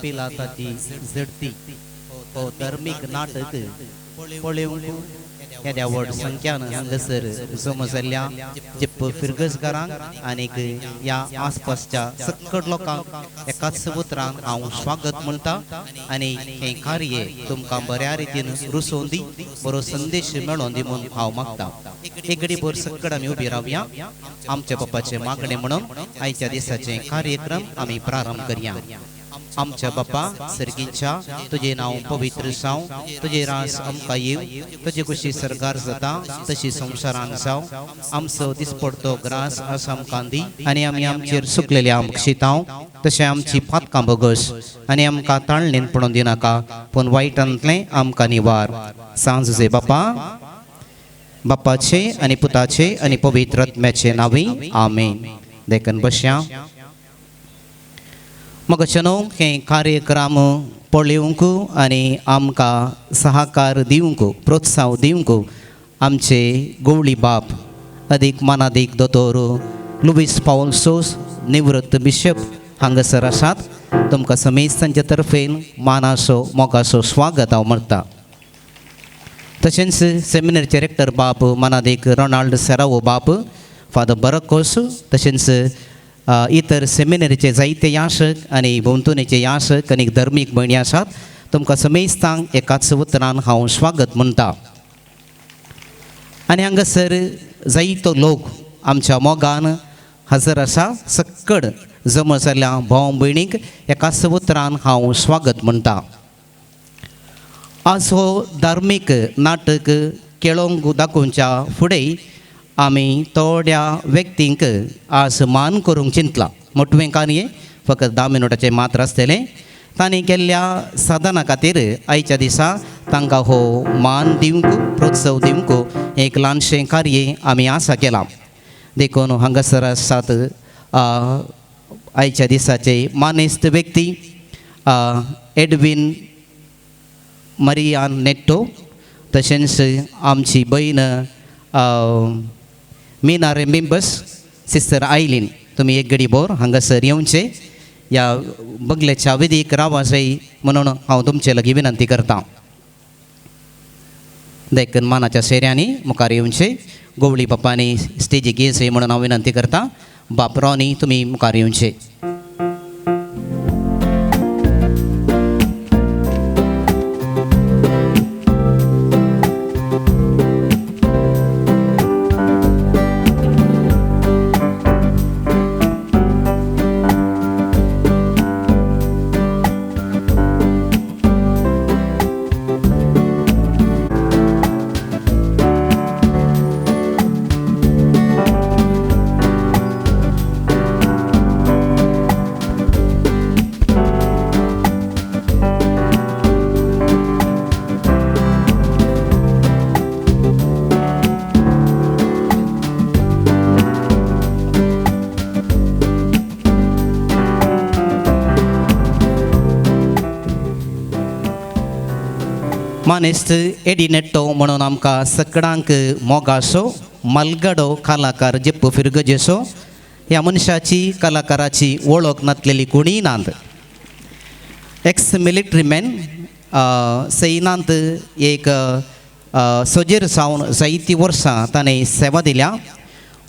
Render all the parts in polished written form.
पिलाताची झडती हो धर्मीक नाटक पळोवंक येद्या व्हड संख्यान हांगासर जमा जाल्ल्या जेप्प फिरगजगारांक आनीक ह्या आसपासच्या सक्कड लोकांक एकाच उतरान हांव स्वागत म्हणटा आनी हें कार्य तुमकां बऱ्या रितीन रुसोवन दी, बरो संदेश मेळोवन दी म्हूण हांव मागता. एक घडी भर सक्कड आमी उबी रावया. आमच्या बापाचें मागणें म्हणून आयच्या दिसाचे कार्यक्रम आमी प्रारंभ करया. आमच्या बापा सर्गींच्या, तुजें नांव पवित्र जावं, तुजें रास आमकां येवं, तुजे कशी सरकार जाता तशी संवसारान जावं. आमचो दिसपडतो ग्रास आस आमकां दी आनी आमी आमचेर सुकलेले बक्षितांव तशें आमची पातकां बगस आनी आमकां ताळणेन पडोवन दिनाका, पूण वायटांतलें आमकां निवार. सांज बापा, बापाचे आनी पुताचे आनी पवित्र आत्म्याचे नांवी आमेन. देखून बसया. मगचनो हे कार्यक्रम पळोवंक आनी आमकां सहकार दिवंक, प्रोत्साहन दिवंक आमचे गवळी बाप अदीक मानादीक दोतोर लुवीस पावल सोस, निवृत्त बिशप हांगासर आसात. तुमकां समेस्तांचे तर्फेन मानाचो मोगाचो स्वागत हांव म्हणटा. तशेंच सेमिनारचे रेक्टर बाप मानादीक रोनाल्ड सेरावो बाप, फादर बरकोस, तशेंच इतर सेमिनारीचे जायते यासक आनी भोंवतणीचे यासक आनी धर्मीक भयणी आसात. तुमकां समेस्तांक एकाच उतरान हांव स्वागत म्हणटा. आनी हांगासर जायतो लोक आमच्या मोगान हजर आसा. सक्कड जमा जाल्ल्या भाव भयणीक एकाच उतरान हांव स्वागत म्हणटा. आज हो धार्मीक नाटक केळोवंक दाखोवच्या फुडें आमी थोड्या व्यक्तींक आज मान करूंक चिंतला. मोटवें काणये फकत 10 मिनटाचें मात्र आसतलें. तांणी केल्ल्या साधना खातीर आयच्या दिसा तांकां हो मान दिवंक, प्रोत्साहन दिवंक एक ल्हानशें कार्य आमी आसा केलां. देखून हांगासर आसात आयच्या दिसाचे मानेस्त व्यक्ती एडवीन मरियान नेट्टो, तशेंच आमची भयण मीना रेमिंबस, सिस्टर आयलीन. तुमी एक घडी बोर हांगासर येवचे, ह्या बगलेच्या विधीक रावा जाय म्हणून हांव तुमचे लागीं विनंती करता. देखून मानाच्या शेऱ्यांनी मुखार येवचे. गोवळी बापांनी स्टेजीक येवचे म्हणून हांव विनंती करता. बाप रॉनी तुमी मुखार येवचे. मानेस्त एडी नेट्टो म्हणून आमकां सकडांक मोगासो मलगडो कलाकार जेप्प फिरगजेसो. ह्या मनशाची कलाकाराची वळख नातलेली कोणीय नात. एक्स मिलिटरी मॅन, सैनांत एक सोजेर जावन जायतीं वर्सां ताणें सेवा दिल्या.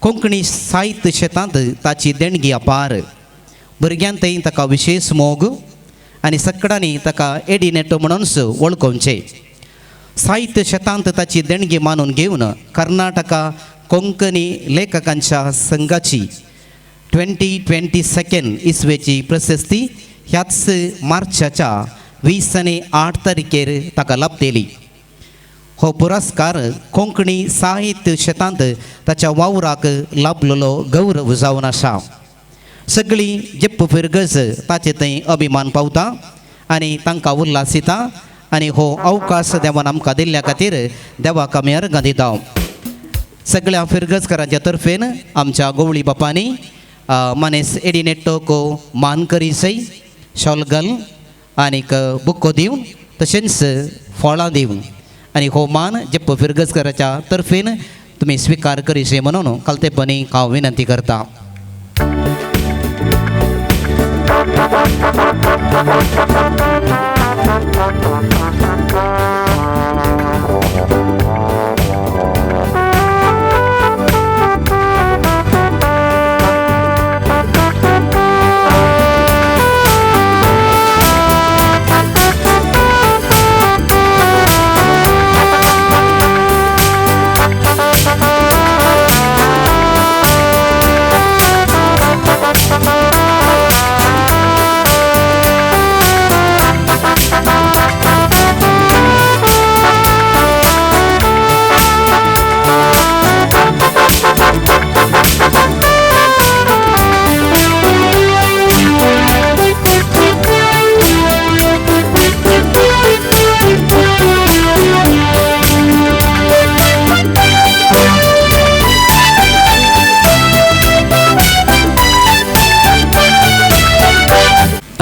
कोंकणी साहित्य शेतांत ताची देणगी अपार. भुरग्यांतय ताका विशेश मोग आनी सकडांनी ताका एडी नेट्टो म्हणूनच वळखोवचें. साहित्य शेतांत ताची देणगी मानून घेवन कर्नाटका कोंकणी लेखकांच्या संघाची 2022 इसवेची प्रशस्ती ह्याच मार्चाच्या 20 आनी 8 तारखेर ताका लाभतली. हो पुरस्कार कोंकणी साहित्य शेतांत ताच्या वावराक लाभलेलो गौरव जावन आसा. सगळीं जेप्प फिरगज ताचे थंय अभिमान पावता आनी तांकां उल्हास दिता आनी हो अवकाश देवान आमकां दिल्ल्या खातीर देवाक आमी अर्गां दिता. सगळ्या फिरगजकारांच्या तर्फेन आमच्या गवळी बापांनी मानेस एडी नेट्टोक मान करीसय शॉल घाल आनीक बुको दिवन तशेंच फळां दिवन आनी हो मान जेप्प फिरगजकाराच्या तर्फेन तुमी स्विकार करीसय म्हणून खालतेपणी हांव विनंती करता.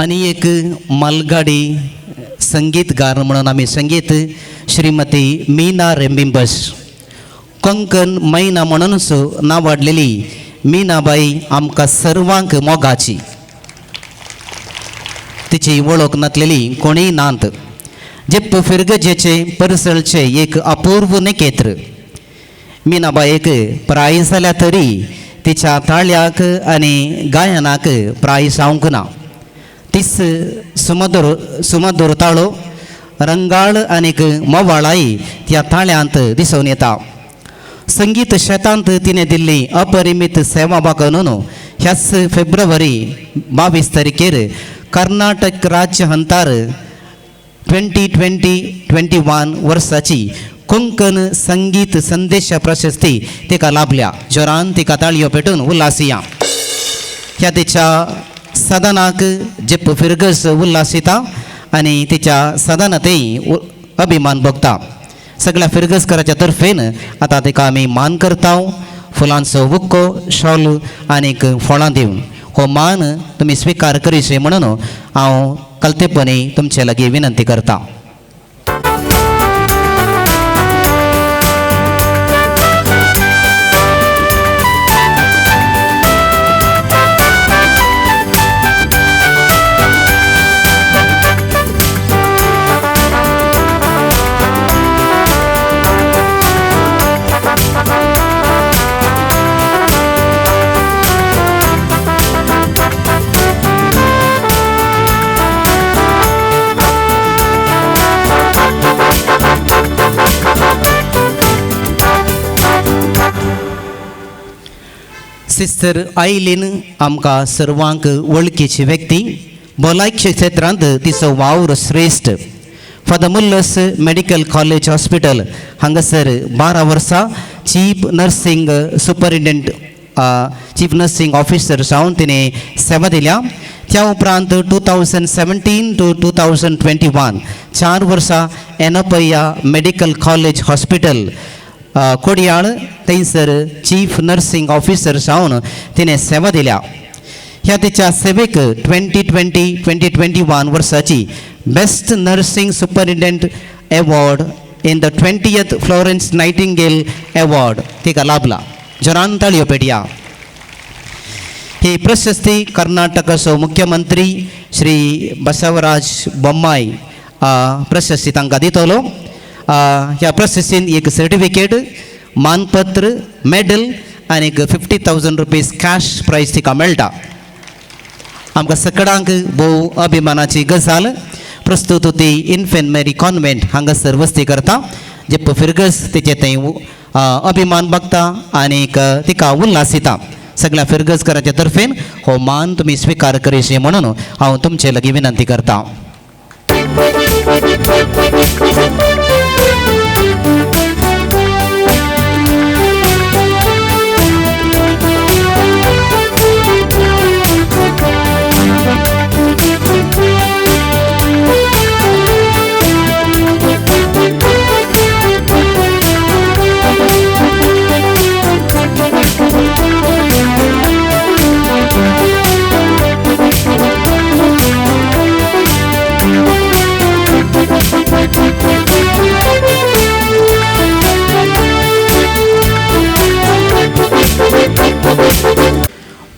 आनी एक मालगाडी संगीतकार म्हणून आमी संगीत श्रीमती मीना रेंबिंबस कोंकण मैना म्हणूनच नांवाडलेली मीनाबाई आमकां सर्वांक मोगाची. तिची वळख नातलेली कोणीय नात. जेप्प फिरगजेचे परसळचे एक अपूर्व नखेत्र. मीनाबाईक प्राय जाल्या तरी तिच्या ताळ्याक आनी गायनाक प्राय जावंक ना. तीच सुमधुर सुमधुर ताळो रंगाळ आनीक मोवाळाय त्या ताळ्यांत दिसून येता. संगीत शेतांत तिणें दिल्ली अपरिमीत सेवा वागणून ह्याच फेब्रुवारी 22 तारखेर कर्नाटक राज्य हंतार 2020-21 वर्साची कोंकण संगीत संदेश प्रशस्ती तिका लाभल्या. जोरान तिका ताळयो पेटून उल्हासिया. ह्या तिच्या सदनाक जेप्प फिरगस उल्हासिता आनी तिच्या सदनातय अभिमान भोगता. सगळ्या फिरगसकाराच्या तर्फेन आतां तिका आमी मान करता. फुलांचो बुक्को शॉल आनीक फळां दिवन हो मान तुमी स्विकार करीशे म्हणून हांव कल्तेपणी तुमचे लागीं विनंती करता. सिस्टर आयलीन आमकां सर्वांक वळखीची व्यक्ती. भलायकी क्षेत्रांत तिचो वावर श्रेश्ठ. Father Muller's medical college hospital हांगासर 12 वर्सां chief nursing superintendent chief nursing officer जावन तिणें सेवा दिल्या. त्या उपरांत 2017 to 2021 4 वर्सां Yenepoya medical college hospital Kodial थंयसर चीफ नर्सिंग ऑफिसर जावन तिणें सेवा दिल्या. ह्या तिच्या सेवेक 2020-2021 वर्साची best nursing superintendent award in the 20th Florence Nightingale award तिका लाभला. जोरान ताळयो पेटया. ही प्रशस्ती कर्नाटकाचो मुख्यमंत्री श्री बसवराज बोम्माई प्रशस्ती तांकां दितलो. ह्या प्रशस्तीन एक सर्टिफिकेट, मानपत्र, मेडल आनी एक 50,000 रुपीज कॅश प्रायज तिका मेळटा. आमकां सगळ्यांक भोव अभिमानाची गजाल. प्रस्तुत ती इन्फेंट मेरी कॉन्वेंट हांगासर वस्ती करता. जेप्प फिरगस तिचे थंय अभिमान बघता आनीक तिका उल्हास दिता. सगळ्या फिरगसकाराच्या तर्फेन हो मान तुमी स्विकार करीशी म्हणून हांव तुमचे लागीं विनंती करता.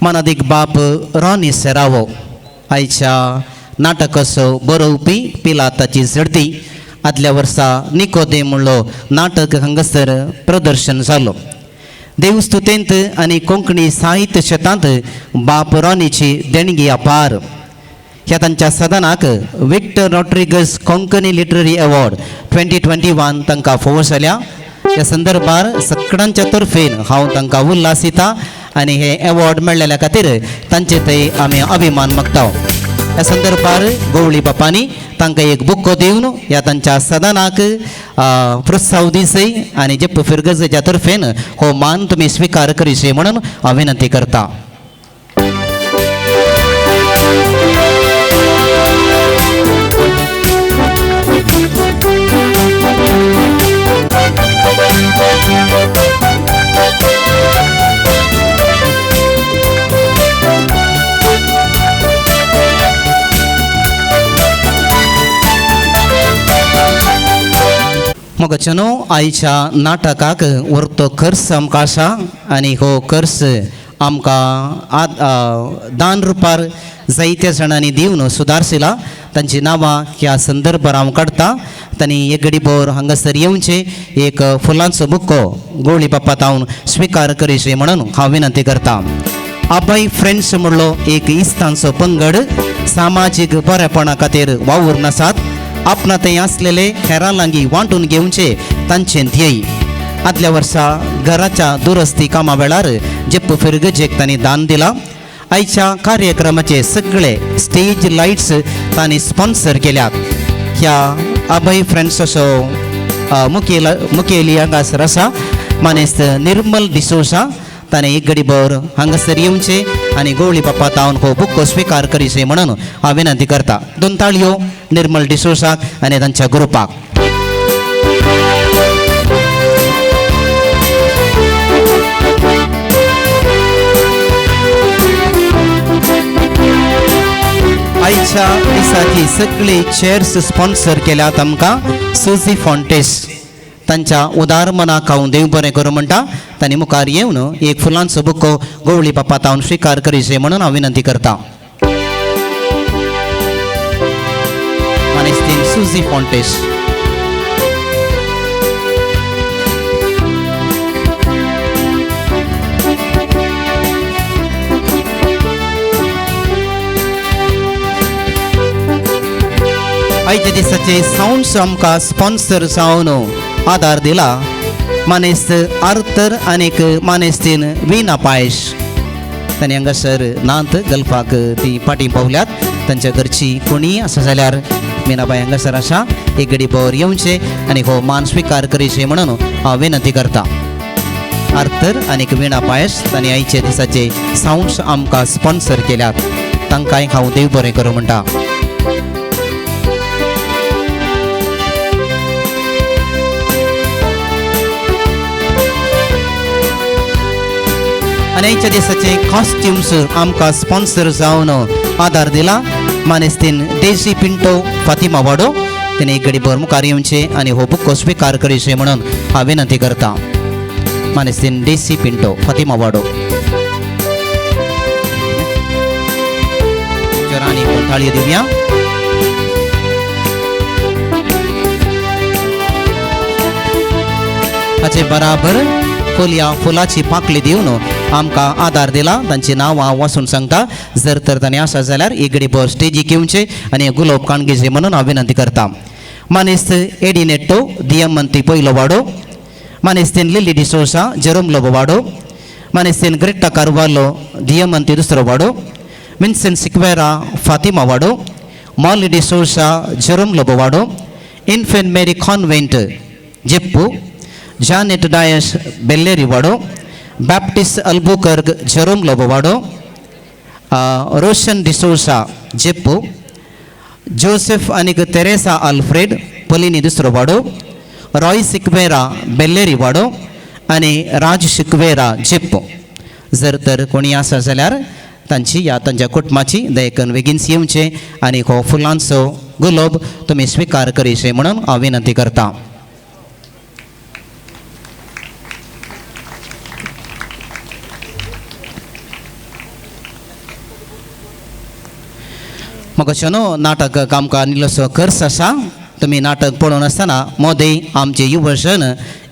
मानादीक बाप रॉनी सेरावो आयच्या नाटकाचो बरोवपी पिलाताची झडती आदल्या वर्सा निकोदे म्हणलो नाटक हांगासर प्रदर्शन जालो. देवस्तुतेंत आनी कोंकणी साहित्य शेतांत बाप रॉनीची देणगी अपार. ह्या तांच्या सदनाक Victor Rodrigues Konkani literary award 2021 तांकां फावो जाल्या. ह्या संदर्भार सगळ्यांच्या तर्फेन हांव तांकां उल्हास दिता आनी हे अवॉर्ड मेळ्ळेल्या खातीर तांचे थंय आमी अभिमान मागता. ह्या संदर्भार गवळी बापांनी तांकां एक बुक्को दिवन ह्या तांच्या सदनाक प्रोत्साहन दिसय आनी जेप्प फिरगजेच्या तर्फेन हो मान तुमी स्विकार करीचे म्हणून हांव विनंती करता. मोगचनो आयच्या नाटकाक व्हरतो खर्च आमकां आसा आनी हो खर्च आमकां दान रुपार जायत्या जाणांनी दिवन सुदारशिला. तांची नांवां ह्या संदर्भार हांव काडटा. तांणी एक घडी भर हांगासर येवचें एक फुलांचो बुको गोळी बाप्पा तावन स्विकार करीचे म्हणून हांव विनंती करता. आबाय फ्रेंड्स म्हणलो एक इस्तांचो पंगड सामाजीक बरेपणा खातीर वावुरून आसात. आपणा थंय आसलेले हेरां लागीं वांटून घेवचे तांचें ध्येय. आदल्या वर्सा घराच्या दुरस्ती कामा वेळार जेप्प फिरगजेक तांणी दान दिलां. आयच्या कार्यक्रमाचे सगळे स्टेज लायट्स तांणी स्पॉन्सर केल्यात. ह्या अभय फ्रेंड्स असो मुखेली हांगासर आसा मानेस्त निर्मल डिसोजा. ताणें एक घडी भर हांगासर येवचें आनी गवळी बाप्पा तावन हो बुक्को स्विकार करीचे म्हणून हांव विनंती करता. दोन ताळयो निर्मल डिसोजाक आनी तांच्या ग्रुपाक. आयच्या दिसाची सगळी चेअर्स स्पॉन्सर केल्यात आमकां सुझी फॉन्टेस. तांच्या उदार मनाक हांव देव बरें करूं म्हणटा. तांणी मुखार येवन एक फुलांचो बुको गवळी बाप्पा तावन स्विकार करीचे म्हणून हांव विनंती करता. मानेस्तीन सुझी फॉन्टेस. आयच्या दिसाचे सावंड्स आमकां स्पॉन्सर जावन आदार दिला मानेस्त आर्थर आनीक मानेस्तीन विना पायश. तांणी हांगासर नात गल्फाक ती फाटीं पावल्यात. तांच्या घरची कोणीय आसा जाल्यार मीनाबाय हांगासर आसा एक घडी भर येवचें आनी हो मान स्विकार करीचे म्हणून हांव विनंती करता. आर्थर आनीक विणा पायस तांणी आयच्या दिसाचे सावंड्स आमकां स्पॉन्सर केल्यात. तांकांय हांव देव बरें करूं म्हणटा. आनी आयच्या दिसाचे कॉस्ट्युम्स आमकां स्पॉन्सर जावन आदार दिला मानेस्तीन डेजी पिंटो फातिमा वाडो. तिणें एक घडी भर मुखार येवचें आनी हो बुक्को स्विकार करीचे म्हणून हांव विनंती करता. मानेस्तीन डेसी पिंटो फातिमा वाडो. जोरांनी ताळयो दिवया. हाचे बराबर फुलया फुलाची पाकळी दिवन आमकां आदार दिला. तांची नांव हांव वाचून सांगता. जर तर तांणी आसा जाल्यार एक घडी भर स्टेजीक येवचें आनी गुलोब काणगेचे म्हणून हांव विनंती करता. मानेस्त एडी नेट्टो दियमंती पयलो वाडो, मानेस्तीन लिली डिसोसा जेरोम लोबो वाडो, मानेस्तीन ग्रेटा कार्वालो दियमंती दुसरो वाडो, विन्सेंट सिक्वेरा फातिमा वाडो, मॉली डिसोसा जेरोम लोबो वाडो, Infant Mary convent Jeppu, Janet Dias Belleri वाडो, बॅप्टिस्ट अल्बुकर्ग जेरोम लोबो वाडो, रोशन डिसोसा जेप्पू, जोसेफ आनीक तेरेसा आल्फ्रेड पलिनी दुसरो वाडो, रॉय सिक्वेरा बेल्लेरी वाडो आनी राज सिक्वेरा जेप्पू. जर तर कोणी आसा जाल्यार तांची या तांच्या कुटुंबाची दयकन बेगीन येवचें आनी हो फुलांचो गुलोब तुमी स्विकार करीचे म्हणून हांव विनंती करता. म्हाका न्हू नाटक आमकां इल्लोसो खर्च आसा. तुमी नाटक पळोवन आसतना मोदें आमचे युवजन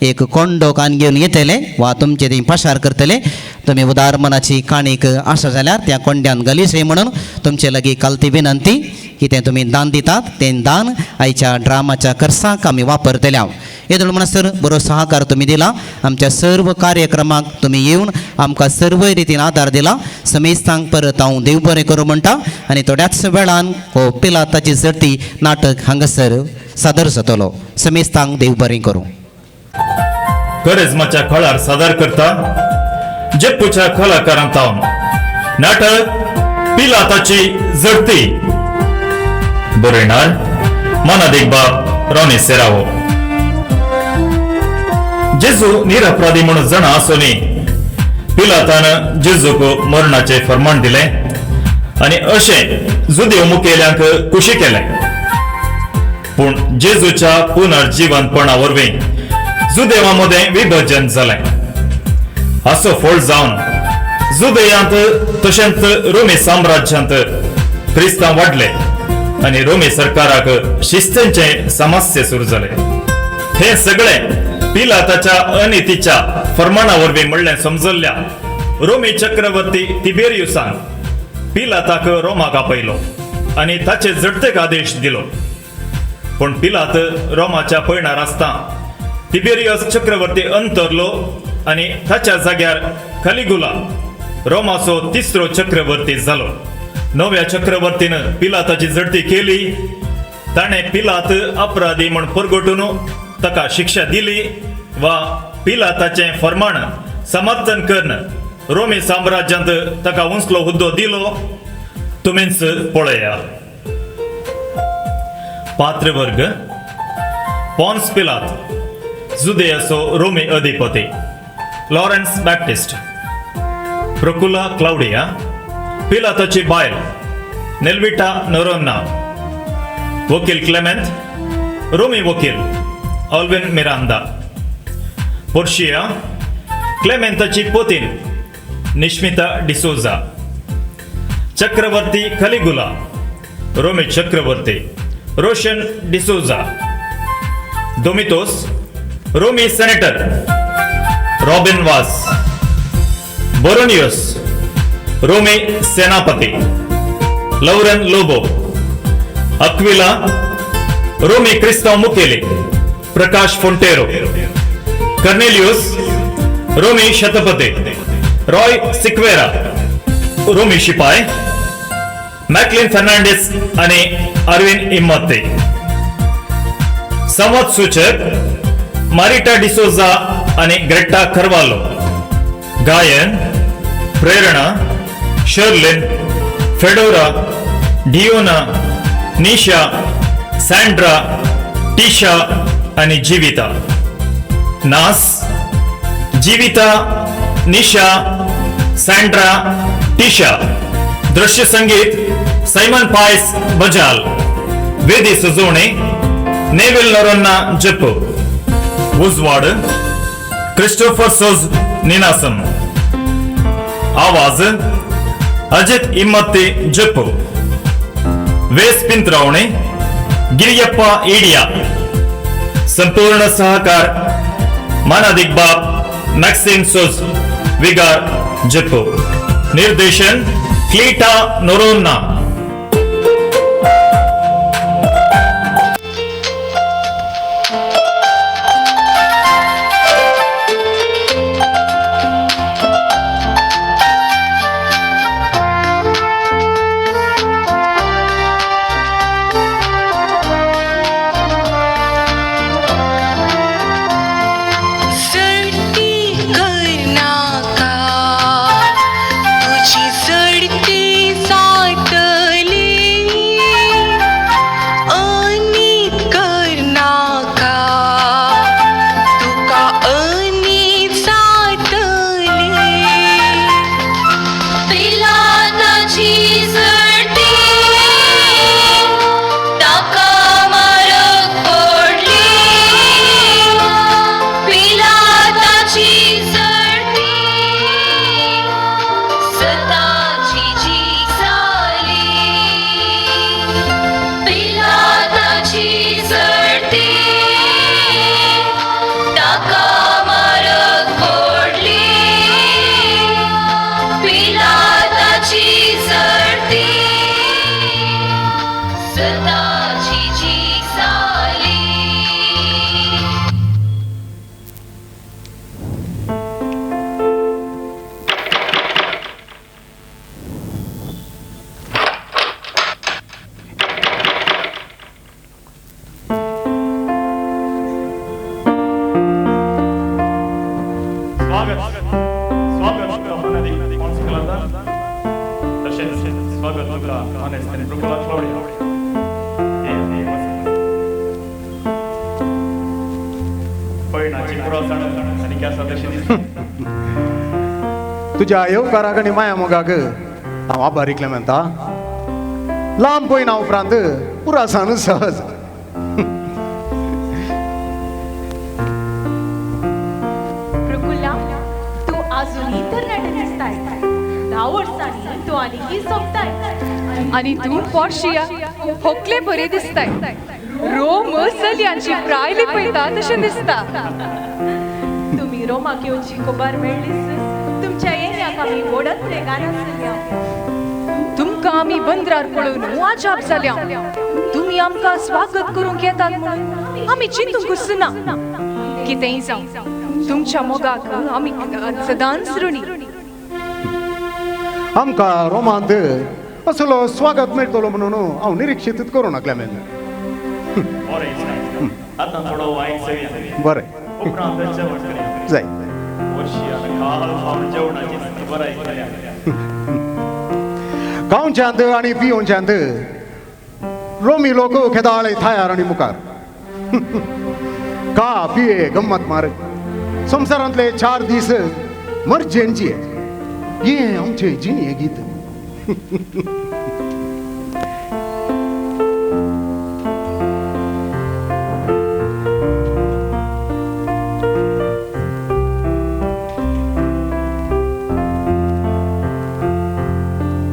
एक कोंडो कान घेवन येतले वा तुमचे थंय पाशार करतले. तुमी उदार मनाची काणीक आसा जाल्यार त्या कोंड्यान घालीच म्हणून तुमचे लागीं कालती विनंती की तें तुमी दान दितात तें दान आयच्या ड्रामाच्या खर्चाक आमी वापरतले. हांव येदोळ म्हणसर बरो सहकार तुमी दिला. आमच्या सर्व कार्यक्रमाक तुमी येवन आमकां सर्व रितीन आदार दिला. समेस्तांक परत हांव देव बरें करूं म्हणटा आनी थोड्याच वेळान हो पिलाताची झडती नाटक हांगासर सादर जातलो. समेस्तांक देव बरें करूं. करिज्माच्या खळार सादर करता जप्पूच्या कलाकारां तावन नाटक पिलाताची झडती. बरयणार मानादीक बाब रॉनी सेरावो. जेजू निरपराधी म्हणून जाणा आसूनय पिलातान जेजूक मरणाचे फर्मान दिले आनी अशें जुदेव मुखेल्यांक खुशी केलें. पूण जेजूच्या पुनर्जिवनपणा वरवीं जुदेवा मदें विभजन जालें. असो फळ जावन जुदयांत तशेंच रोमी साम्राज्यांत क्रिस्तांव वाडले आनी रोमी सरकाराक शिस्तेंचे समस्ये सुरू जाले. हे सगळे पिलाताच्या अनितीच्या फर्माना वरवीं म्हणलें समजल्ल्या रोमी चक्रवर्ती तिबेरियुसान पिलाताक रोमाक आपयलो आनी ताचे झडतेक आदेश दिलो. पूण पिलात रोमाच्या पयणार आसता तिबेरियस चक्रवर्ती अंतरलो आनी ताच्या जाग्यार कलिगुला रोमाचो तिसरो चक्रवर्ती जालो. नव्या चक्रवर्तीन पिलाताची झडती केली. ताणें पिलात अपराधी म्हण परगटून ताका शिक्षा दिली वा पिलाताचें फर्माण समर्थन करून रोमी साम्राज्यांत ताका उंचलो हुद्दो दिलो. तुमीच पळया. पात्रवर्ग: पॉन्स पिलात, जुदेयाचो रोमी अधिपती; लॉरन्स बॅप्टिस्ट, प्रकुला क्लाउडिया, पिलाताची बायल; नेल्विटा नोरोन्ना, वकील क्लेमेंत, रोमी वकील ऑल्विन मिरांदा; पोर्शिया, क्लेमेंताची पोतीन निश्मिता डिसोजा; चक्रवर्ती कलिगुला, रोमी चक्रवर्ती रोशन डिसोजा; दोमितोस, रोमी सेनेटर रॉबिन वास; बोरोनियस, रोमी सेनापती लौरन लोबो; अक्विला, रोमी क्रिस्तांव मुखेली प्रकाश फोंटेरो; कर्नेलियस, रोमी शतपती रॉय सिक्वेरा; रोमी शिपाय मॅकलिन फर्नांडिस आणि अरविंद इम्मते. संवाद सूचक मारिटा डिसोजा आणि ग्रेटा खरवालो. गायन प्रेरणा, शर्लिन, फेडोरा, डिओना, निशा, सँड्रा, टिशा आणि जीविता. नास जीविता, निशा, सँड्रा, टिशा. दृश्य संगीत सायमन पायस बजाल. वेदी सजवणे नेविल नोरोन्ना जप्पू. उजवाड क्रिस्टोफर सोज निनासम. आवाज अजित इम्मत्ती जप्पू. वेस पिंत्रावणे गिरियप्पा इडिया. संपूर्ण सहकार मानादिक बाप मॅक्सिम सोज, विगार, जप्पू. निर्देशन क्लीटा नोरोन्ना. झडती करनाका, तुजी झडती जातली. आसा तशें दिसता. तुज्या येवकाराक आनी माया मोगाक हांव आभारी क्लेमेंता. लांब पयना उपरांत पुरासान सहज. प्रफुल्ला, तूं आजुनूय तरणाटें दिसताय. 10 वर्सांनी तूं आनीकय सोंपताय. आनी तूं पोर्शिया होकले बरें दिसताय. रोम चलयांची प्राय लिपयता तशें दिसता. तुमी रोमाक येवची खबर मेळ्ळीच तुमच्या येण्याक आमी व्हडत प्रेगान आसल्या. तुमकां आमी बंदरार पळोवन अजाप जाल्या. तुमी आमकां स्वागत करूंक येतात म्हणून आमी चिंतूंकच ना. कितेंय जावं, तुमच्या मोगाक आमी सदांच ऋणी. आमकां रोमांत असलो स्वागत मेळटलो म्हणून हांव निरिक्षीत करूं ना क्लेमेंत. बरें इश्टा, आतां थोडो वायन सेवया. बरें. उपरांत जेवण करया. जाय. वर्शियान काल सावन जेवणाची खबर आयकल्या. गांवच्यांत आनी पियोवच्यांत रोमी लोक खेदाळे थायार आनी मुखार. का पिये गम्मत मार संवसारांतले 4 दीस मर्जेंची हें आमचें जिणें गीत.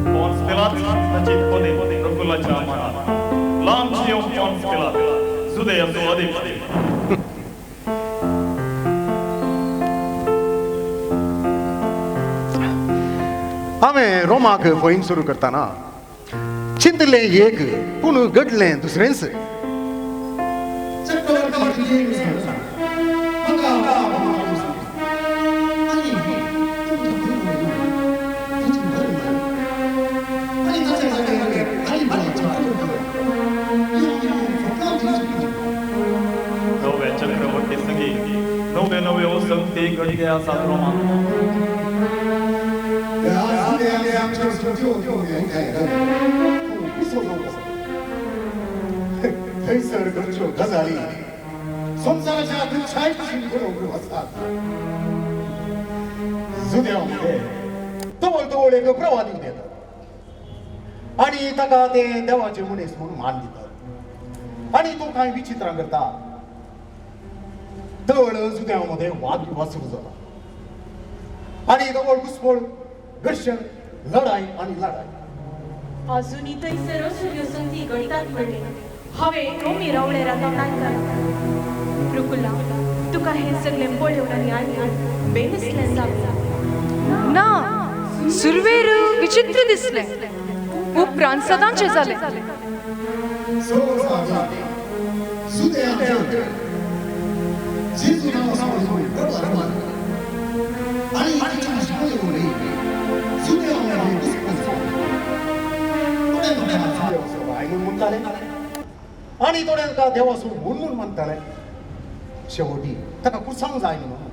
पोन्स पिलात ताची पदे प्रफुल्लाच्या मनात. लांबची येवंक पोन्स पिलात जुदेयाचो अधिपती. हांवें रोमाक पयन सुरू करतना चिंतलें एक, पूण घडलें दुसरेंच. नव्या चक्रवर्ती संगी नव्यो नव्यो संगती घडले आसात रोमांत. थंयसर घडच्यो गजाली संवसाराच्या खंयच्याय कुशीन घडोवंक वतात. जुदेवामध्ये तवळ तवळ एक प्रवादी येतात आनी ताका ते देवाचे मनीस म्हणून मान दितात आनी तो कांय विचित्रां करता. तवळ जुदेवामध्ये वादविवाद सुरू जाला आनी तवळ घुसपळ, घर्शण, लढाई आनी लढाई. आजुनूय थंयसर असल्यो संगती घडटात म्हणलें हांवें रोमी रावळेरा तोंडान घातलां. प्रफुल्ला, तुका हें सगळें पळोवन आनी आयकून बेनिसलें जालें. ना, सुरवेर विचित्र दिसलें, उपरांत सदांचें जालें. म्हणटाले आनी थोड्यांका देवासून म्हूण म्हूण मानताले. शेवटी ताका कुरसांव जाय म्हणून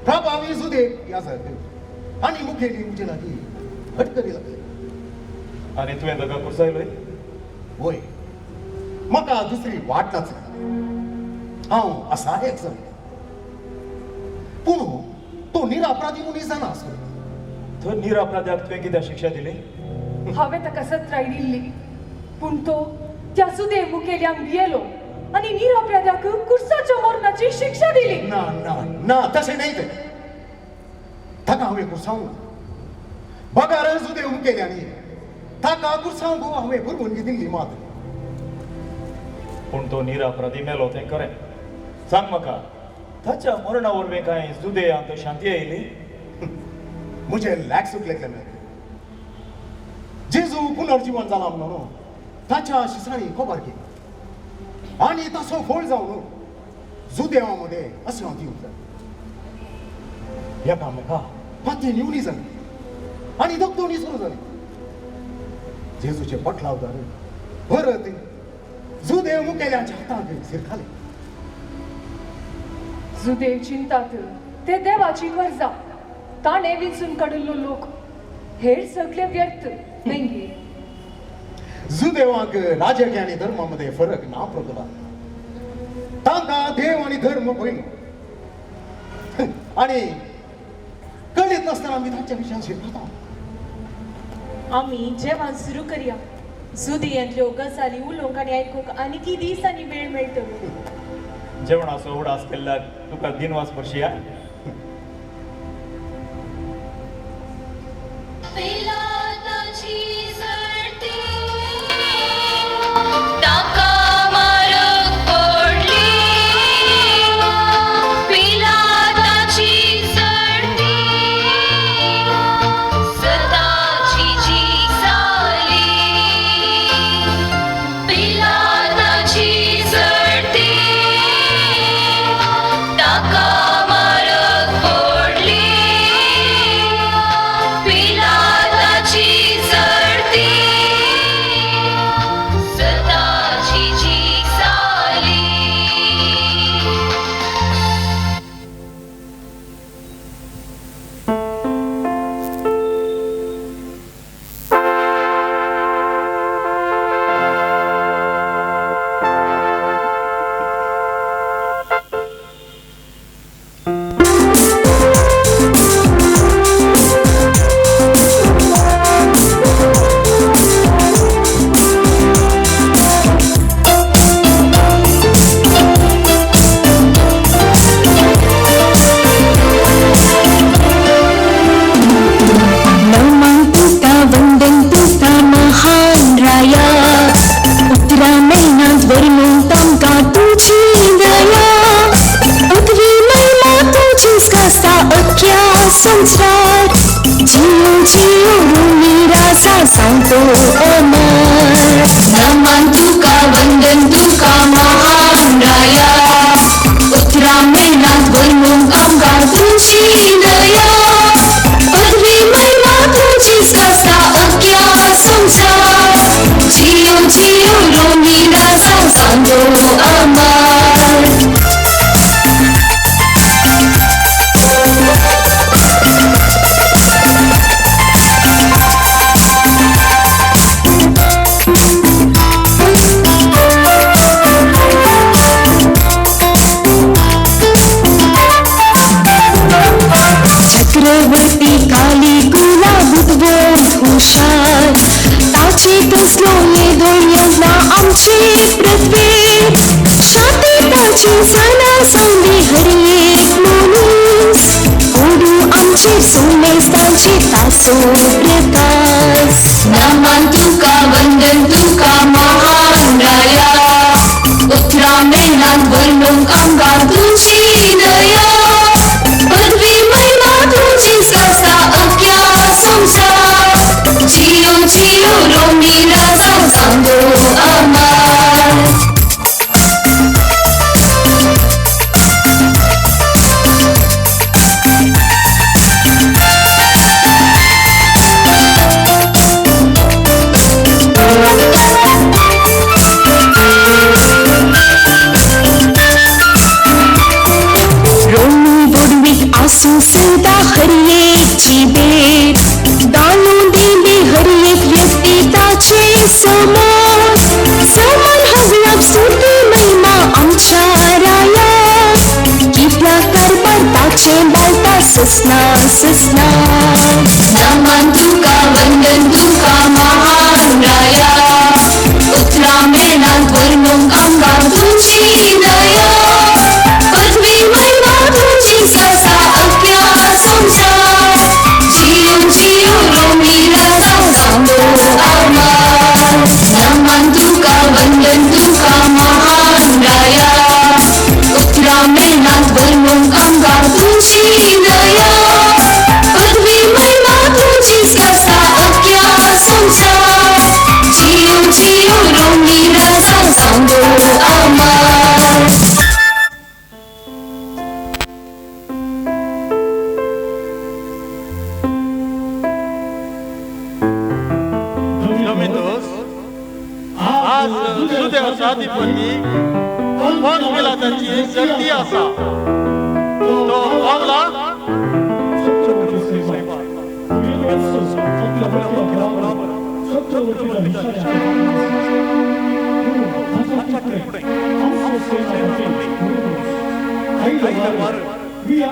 प्रभावी सुदे ह्या सारके आनी मुखेली म्हजे लागीं हटकरी लागले. आनी तुवें ताका कुर्सायलोय? वय, म्हाका दुसरी वाट नासली. हांव असहायक जालें. पूण तो निरापराधी मनीस जाणा आसलो. थंय निरापराध्याक तुवें कित्याक शिक्षा दिली? हांवें ताका सत्राय दिल्ली, पूण तो त्या सुदेव मुखेल्यांक भियेलो आनी निरापराध्याक कुर्साच्या मरणाची शिक्षा दिली. ना ना ना, तशें न्हय तें. ताका हांवें कुर्सावंक ना. बगार सुदेव मुखेल्यांनी ताका कुर्सावंक हांवें परवानगी दिल्ली मात. पूण तो निरापराधी मेलो तें खरें. सांग म्हाका, ताच्या मरणा वरवीं कांय जुदेयांत शांती आयली? म्हजें लॅक सुटलें क्लेमेंत. जेजू पुनर्जिवन जाला म्हणून ताच्या शिसांनी खबर केली आनी ताचो फळ जावन जुदेवा मदें अशांती उरता. एकामेका पाती निवणी जाली आनी दगदोणी सुरू जाली. जेजूचे पटलावदार परत जुदेव मुखेल्यांच्या हातांत शिरकाले. जुदेव चिंतात ते देवाची गरजा, ताणें विंचून काडिल्लो लोक, हेर सगळे व्यर्थ न्हय. जुदेवांक राजकीय आनी धर्मा मदें फरक ना प्रभुला. तांकां देव आनी धर्म पयलो. आनी कळीत नासतना आमी तांच्या विशयान शिकता. आमी जेवण सुरू करया. जुदियांतल्यो गजाली उलोवंक आनी आयकूंक आनीकी दीस आनी वेळ मेळटलो. जेवणाचो उडास केल्ल्याक तुका दिनवास परशिया.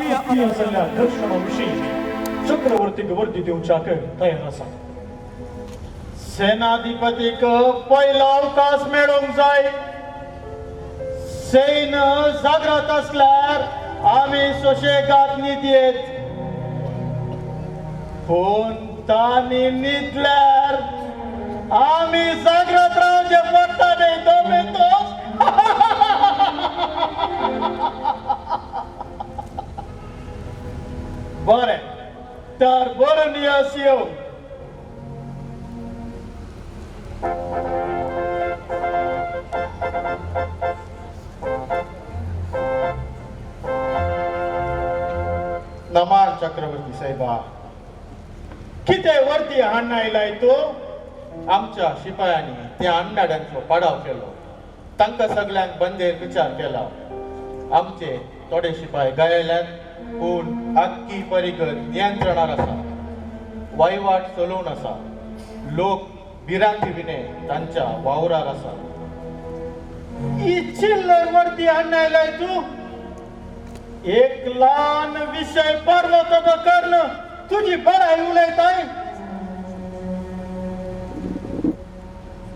आपली आसल्या घर्षणा विशीं चक्रवर्तीक वर्दी दिवच्याक तयार आसा. सेनाधिपतीक पयलो अवकाश मेळोवंक जाय. सैन जागृत आसल्यार आमी सुशेगाद न्हिदयेत, पूण तांणी न्हिदल्यार आमी जागृत रावचें पडटा न्ही दोमेतोस. बरें तर बरो नियस येवं. नमान चक्रवर्ती साहेबा, कितें वर्दी हाडून आयलाय तूं? आमच्या शिपायांनी त्या अन्नाड्यांचो पाडाव केलो. तांकां सगल्यांक बंदेर विचार केला. आमचे थोडे शिपाय गायल्यात, पूण आख्खी परिगत नियंत्रणार आसा. वहिवाट चलोवन आसा. लोक भिरांती विणे तांच्या वावरार आसा. ही चिल्लर वर्दी हाडून आयलाय तूं? एक ल्हान विशय पर्वत कर्ण तुजी बडाय उलयताय.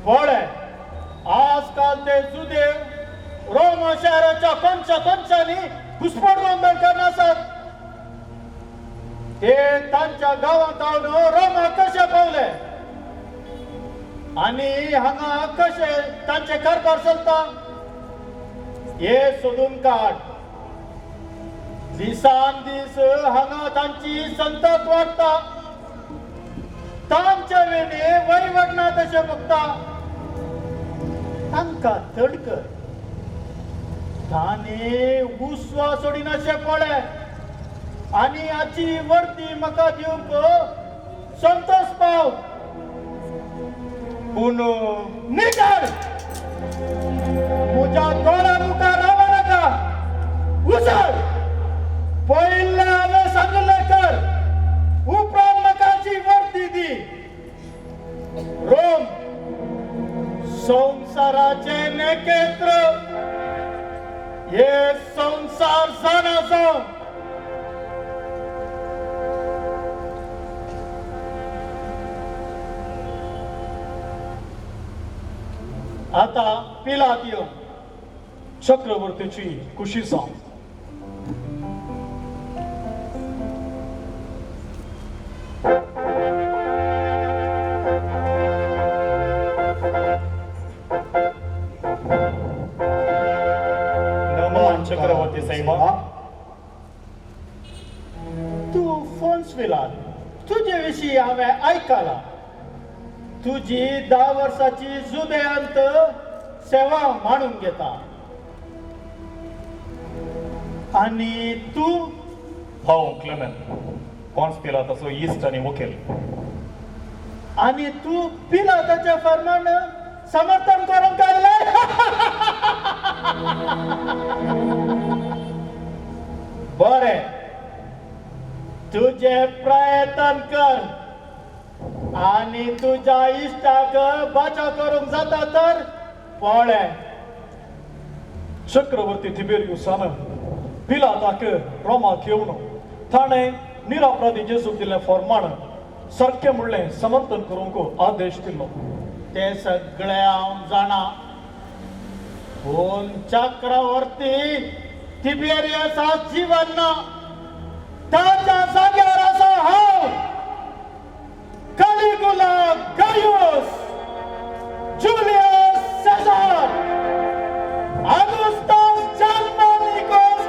पळय आजकाल ते जुदेव रोम शहराच्या कोनशा कोनशांनी घुसपट गोंदळ करून आसात. ते तांच्या गांवांत हाडून रोमाक कशे पावले आनी हांगा कशे तांचे कारभार चलता हे सोदून काड. दिसान दीस हांगा तांची संतत वाडटा. तांच्या वेणे वहिवट ना तशें बघता. तांकां थड कर. ताणें उस्वा सोडिनाशें पळय आनी हाची वर्दी म्हाका दिवंक संतोष पाव. पूण निकाल म्हज्या दोळ्या मुखार राव नाका. उसळ पयलें हांवें सांगिल्लें कर, उपरांत म्हाका हाची वर्दी दी. रोम संवसाराचें नेकेत्र, हे संवसार जाणा जावं. आतां पिलात यो. चक्रवर्तीची खुशी जावं. नमन चक्रवर्ती साहेबा. तूं फोन्स विलात, तुजे विशीं हांवें आयकलां. तुजी 10 वर्साची जुदेंत सेवा मांडून घेता आनी तूं? हांव क्लेमेन, पोन्स पिलाताचो इश्ट आनी वकील. आनी तूं पिलाताच्या फर्मान समर्थन करूंक आयलाय? बरें, तुजें प्रयत्न कर आनी तुज्या इश्टाक बचाव करूंक जाता तर पळय. चक्रवर्ती तिबेरियुसान पिलाताक रोमाक येवन ताणें निरापराधी जेजूक दिल्लें फॉर्माण सारकें म्हणलें समर्थन करूंक आदेश दिलो. ते सगळे हांव जाणा, पूण चक्रवर्ती तिबेरियस आज जीवन ना. ताच्या जाग्यार आसा हांव, Caligula, Gaius, Julius Caesar, Augustus Germanicus.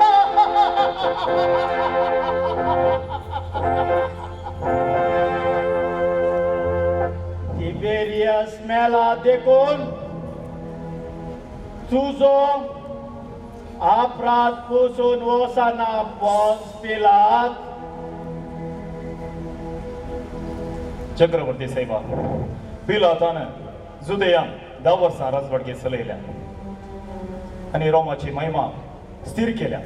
Tiberius मेला देखून तुजो अपराध पुसून वचना पोन्स पिलात. चक्रवर्ती साहेबा, पिलातान जुदेयान 10 वर्सां राजवाडगे चलयल्या आनी रोमाची महिमा स्थिर केल्या.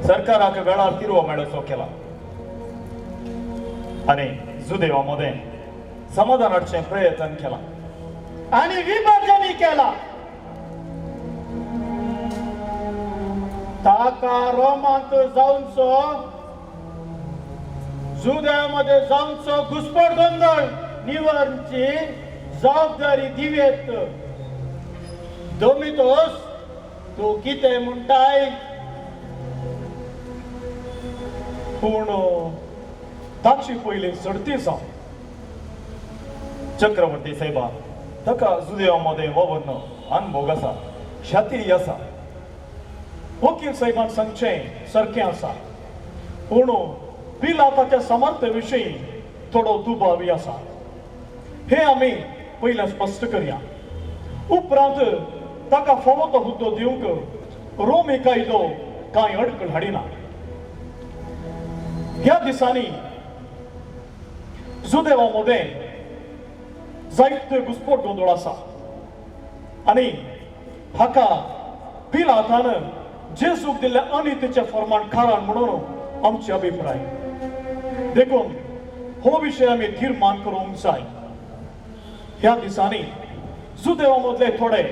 सरकाराक वेळार तिरवो मेळचो केला आनी जुदेवा मदें समाधान हाडचें प्रयत्न केला आनी विभाजनय केला. ताका रोमांत जावचो जुद्यामध्ये जावचो घुसपट गोंदळ निवारची जबाबदारी दिवेत. दोमितोस, तूं कितें म्हणटाय? पूण ताची पयली झडती जावं. चक्रवर्ती साहेबा, ताका जुदेवा मदें वावरन अनभोग आसा, शाती आसा. वकील साहेबान सांगचें सारकें आसा, पूण पिलाताच्या सामर्थ्या विशीं थोडो दुबावी आसा. हें आमी पयलें स्पश्ट करया, उपरांत ताका फावो तो हुद्दो दिवंक रोमी कायदो कांय अडखळ हाडिना. ह्या दिसांनी जुदेवा मदें जायते घुसपोट गोंदळ आसा आनी हाका पिलातान जेजूक दिल्ल्या अनितीचें फर्माण कारण म्हणून आमचे अभिप्राय. देखून हो विशय आमी तीर्मान करूंक जाय. ह्या दिसांनी जुदेवा मदले थोडे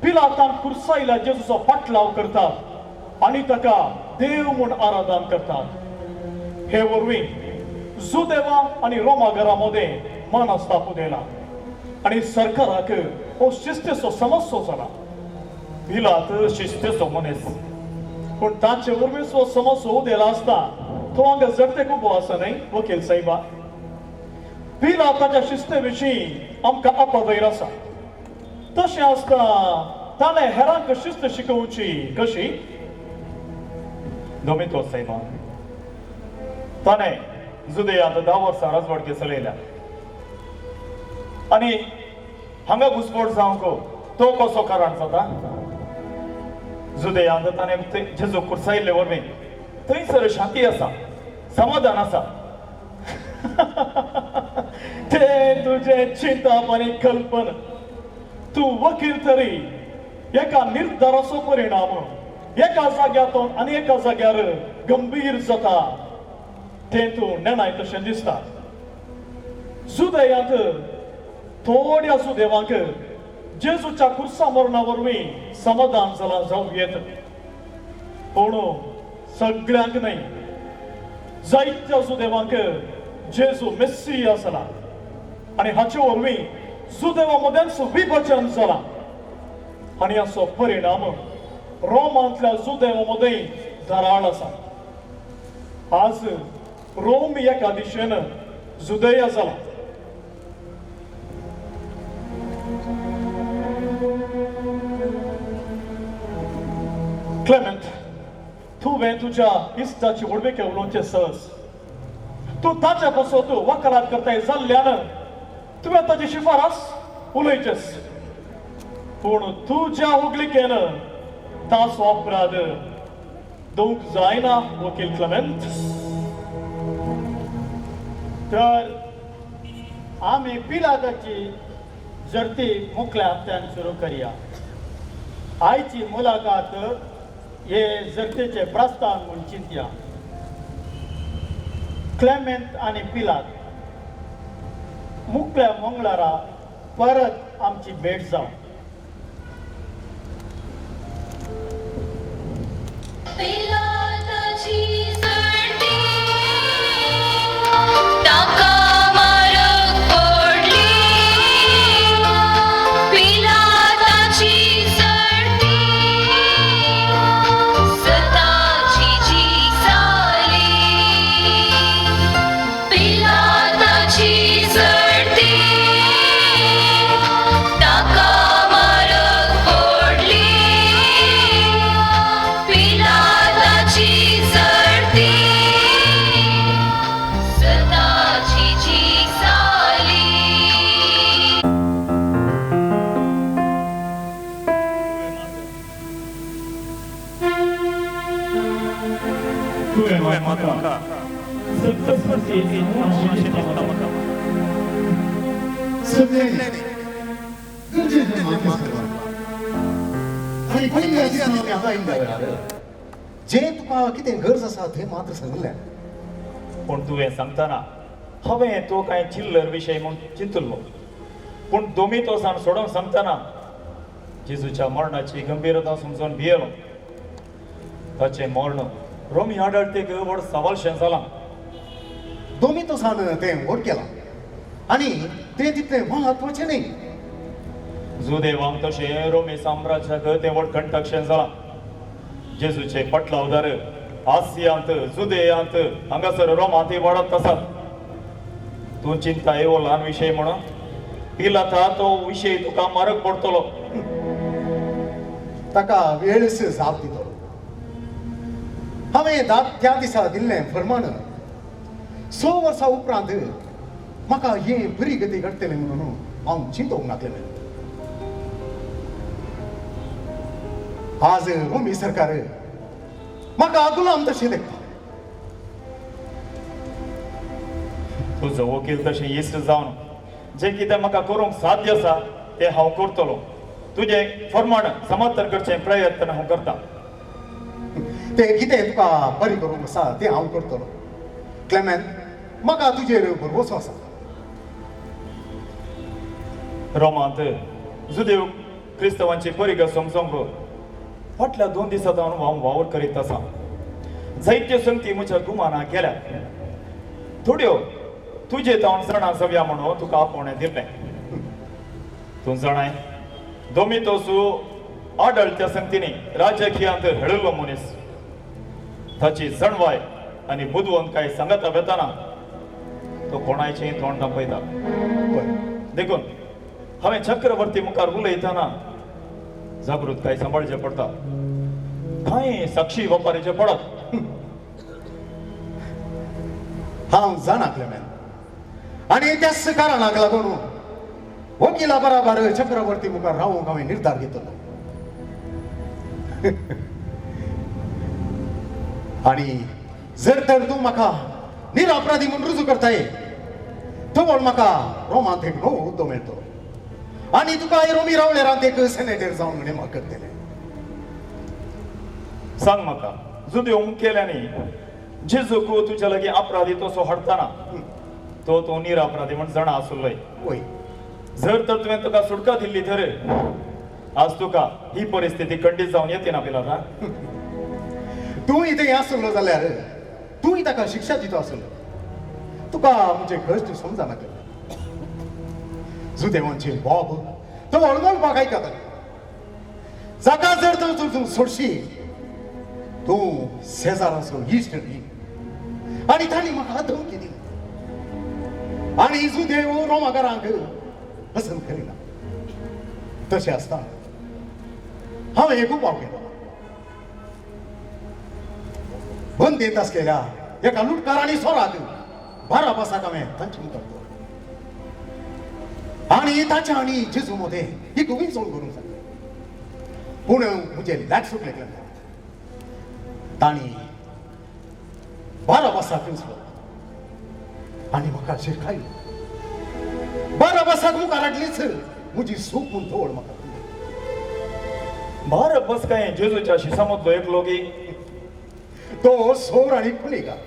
पिलातान कुर्सायल्या जेजूचो फाटलाव करतात आनी ताका देव म्हूण आराधन करतात. हे वरवीं जुदेवा आनी रोमा घरा मदें मनस्ताप उदेला आनी सरकाराक हो शिस्तेचो समस्यो जाला. पिलात शिस्तेचो मनीस, पूण ताचे वरवीं हो समस्यो उदेला आसता तो हांगा जडतेक उबो आसा न्हय वकील साहेबा? पिलाताच्या शिस्ते विशीं आमकां अपवैर आसा. तशें आसता ताणें हेरांक शिस्त शिकोवची कशी? दोमितोस साहेबा, ताणें जुदेयांत 10 वर्सां राजवटकी चलयल्या आनी हांगा घुसपोट जावंक तो कसो कारण जाता? जुदेयांत ताणें जेजू कुर्सायिल्ले वरवीं थंयसर शांती आसा, समाधान आसा. तें तुजें चिंतप आनी कल्पना. तूं वकील तरी एका निर्धाराचो परिणाम एका जाग्यातून आनी एका जाग्यार गंभीर जाता तें तूं नेणाय तशें दिसता. जुदयांत थोड्या जुदेवांक जेजूच्या कुर्सा मरणा वरवीं समाधान जालां जावं येत, पूण सगळ्यांक न्हय. जायत्या जुदेवांक जेजू मेस्सिया जाला आनी हाचे वरवीं जुदेवा मदेंच विभजन जालां आनी हाचो परिणाम रोमांतल्या जुदेवा मदें धराळ आसा. आज रोम एका दिशेन जुदया जाला. क्लेमेंट, तुवें तुज्या इश्टाची व्हडविके उलोवचें सहज. तूं ताच्या पासत वकालात करताय जाल्ल्यान तुवें ताची शिफारस उलयचेस, पूण तुज्या हुगलिकेन ताचो अपराध दवंक जायना वकील क्लेमेंट. तर आमी पिलाताची जर्ती मुखल्या हप्त्यान सुरू करया. आयची मुलाकात हे जर्तेचे प्रस्ताव म्हूण चिंतया. क्लेमेंत आनी पिलात मुखल्या मंगळारा परत आमची भेट जावं. पिलाताची झडती ताका मारक पडली, पिलाताची झडती सताची जीक जाली, पिलाताची झडती ताका मारक पडली, पिलाताची झडती सताची जीक जाली. तुवें म्हाका सत्तस्फूर्ती अशें दिसता म्हाका. सगळ्यांनी गरजेचें मान्य करपाक आनी पयल्या दिसा आमी हांगा आयिल्ल्या वेळार जें तुका कितें गरज आसा थंय मात्र सांगलें. पूण तुवें सांगतना हांवें तो कांय चिल्लर विशय म्हूण चिंतलो, पूण दोमितोसान सोडून सांगतना जेजूच्या मरणाची गंभीरता समजून भियेलो. ताचें मर्ण रोमी आडळतेक व्हड सवालशें जालां. दोमितोसान तें व्हड केलां आनी तें तितलें म्हत्वाचें न्हय. जुदेवांक तशें रोमी साम्राज्याक तें व्हड कंटकशें जालां. जेजूचे पटलावदार आसियांत, जुदेयांत, हांगासर रोमांतय वाडत आसात. तूं चिंताय हो ल्हान विशय म्हणून पिलाता तो विशय तुका म्हारग पडटलो. ताका वेळच जाप दितलो. हांवें त्या दिसा दिल्लें फर्मान 6 वर्सां उपरांत म्हाका हे बरी गती घडटलें म्हणून हांव चिंतूंक नासलें. आज रोमी सरकार म्हाका गुलाम तशें देखता. तुजो वकील तशें इश्ट जावन जें कितें म्हाका करूंक साध्य आसा तें हांव करतलो. तुजें फर्माण समर्थन करचें प्रयत्न हांव करतां. तें कितें तुका बरें करूंक आसा तें हांव करतलो. क्लेमेंत, म्हाका तुजेर भरवसो आसा. रोमांत जुदेव क्रिस्तांवांची परिगत समजूंक फाटल्या 2 दिसां सावन हांव वावर करीत आसा. जायत्यो संगती म्हज्या गुमानाक गेल्या. थोड्यो तुजे तावन जाणा जावया म्हणून तुका आपोवणें दिल्लें. तूं जाणाय, दोमितोसू आडळत्या संगतींनी राजकीयांत हेळिल्लो मनीस. ताची जाणवाय आनी बुदवंतकाय सांगाता वेतना तो कोणायचें तोंड दाखयता. देखून हांवें चक्रवर्ती मुखार उलयतना जागृतकाय सांबाळचें पडटा. कांय साक्षी वपारीचें पडत. हांव जाणा क्लेमेंत, आनी त्याच कारणाक लागून वकिला बराबर चक्रवर्ती मुखार रावूंक हांवें निर्धार घेतलो. आनी जर तर तूं म्हाका निरअपराधी म्हूण रुजू करताय तवळ म्हाका रोमांत एक नवो हुद्दो मेळटलो आनी तुका रोमी रावळेरांत एक सेनेटर जावन नेमक करतले. सांग म्हाका, जुदेव मुखेल्यांनी जेजूक तुज्या लागीं अपराधी तसो हाडटना तो तूं निरअपराधी म्हूण जाणा आसलोय. वय, जर तर तुवें तुका सुटका दिल्ली तर आज तुका ही परिस्थिती खंडीत जावन येते ना पिलाता. तूं इथे आसलो जाल्यार तूंय ताका शिक्षा दिता आसलो. तुका म्हजे कश्ट समजना. जुदेवांचे बाब तो अळमळपाक आयकता. जाका जर तूं तूं सोडशी तूं शेजाराचो इश्ट न्ही. आनी तांणी म्हाका धमकी दिली आनी जुदेव रोमाकारांक पसंत करिना. तशें आसतना हांवें एक उपाव केलो. बंदेंत आसलेल्या एका लुटकार आनी सोराक बाराबासाक हांवें तांचे मुखार दवरलो आनी ताच्या आनी जेजू मदें एक विंचवण करूंक सांगलें. पूण म्हजें लॅक सुटलें. तांणी बाराबासाक विंचलो आनी म्हाका शिरकायलो. बाराबासाक मुखार हाडलीच म्हजी सूख म्हूण तवळ म्हाका. बाराबास काय जेजूच्या शिसा मदलो एकलो की तो सोर आनी खुनिगार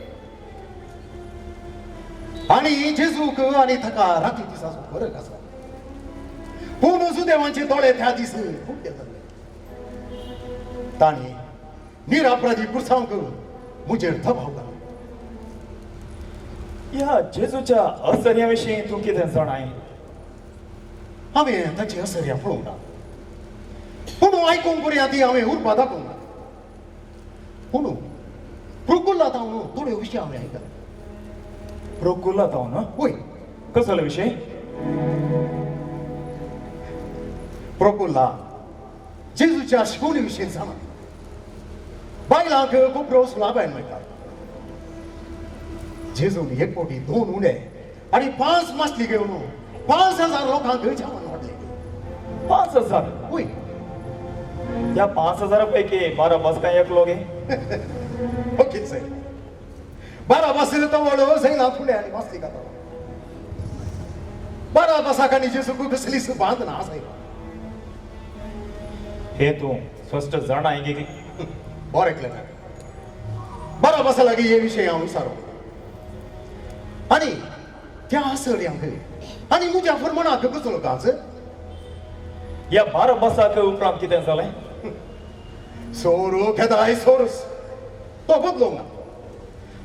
आनी जेजूक आनी ताका राती दिसाचो फरक आसा. पूण जुदेवांचे दोळे त्या दीस फुटले जाल्ले. तांणी निरअपराधी पुरसांक म्हजेर दबाव घालो. ह्या जेजूच्या असर्या विशीं तूं कितें जाणाय? हांवें ताची असर्या पळोवंक ना, पूण आयकूंक पर्यंत ती हांवें उरपा दाखोवंक ना. पूण प्रोकुल्ला तावन थोड्यो विशय हांवें आयकले. प्रोकुल्ला तावन? वय. कसलो विशय? प्रोकुल्ला जेजूच्या शिकवणी विशीं जाणा. बायलांक कोपरो सुलाबायन मेळटा. जेजून 1 कोटी 2 उणे आनी 5 मासली घेवन 5000 लोकांक जेवण वाडलें. 5000? वय. त्या 5000 पैकी बाराबास काय एकलो गे? Okay sir. बाराबास तवळ जैला फुडें आनी मासली खाता. बाराबासाक आनी जेजूक कसलीच बांद ना आसाय. हे तूं स्पश्ट जाणा गे? बरें क्लेमेंत, बाराबासा लागीं हे विशय हांव विचारूंक आनी त्या आसड्यांक आनी म्हज्या फर्माणाक कसलो गाज? ह्या बाराबासाक उपरांत कितें जालें? सोरो खेदाय सोरस. तो बदलूंक ना.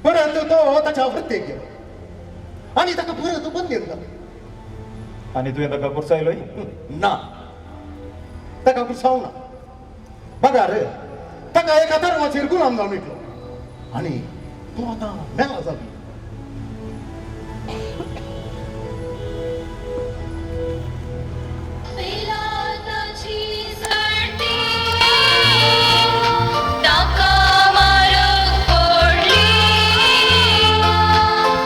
परत तो ताच्या वृत्तेक गेलो आनी ताका परत बंदीन घालो. आनी तुवें ताका कुर्सायलोय? ना, ताका कुर्सावंक ना. बगार ताका एका तरवाचेर गुलाम जावन विकलो आनी तो आतां मेला जाली. पिलाताची झडती ताका मारक पडली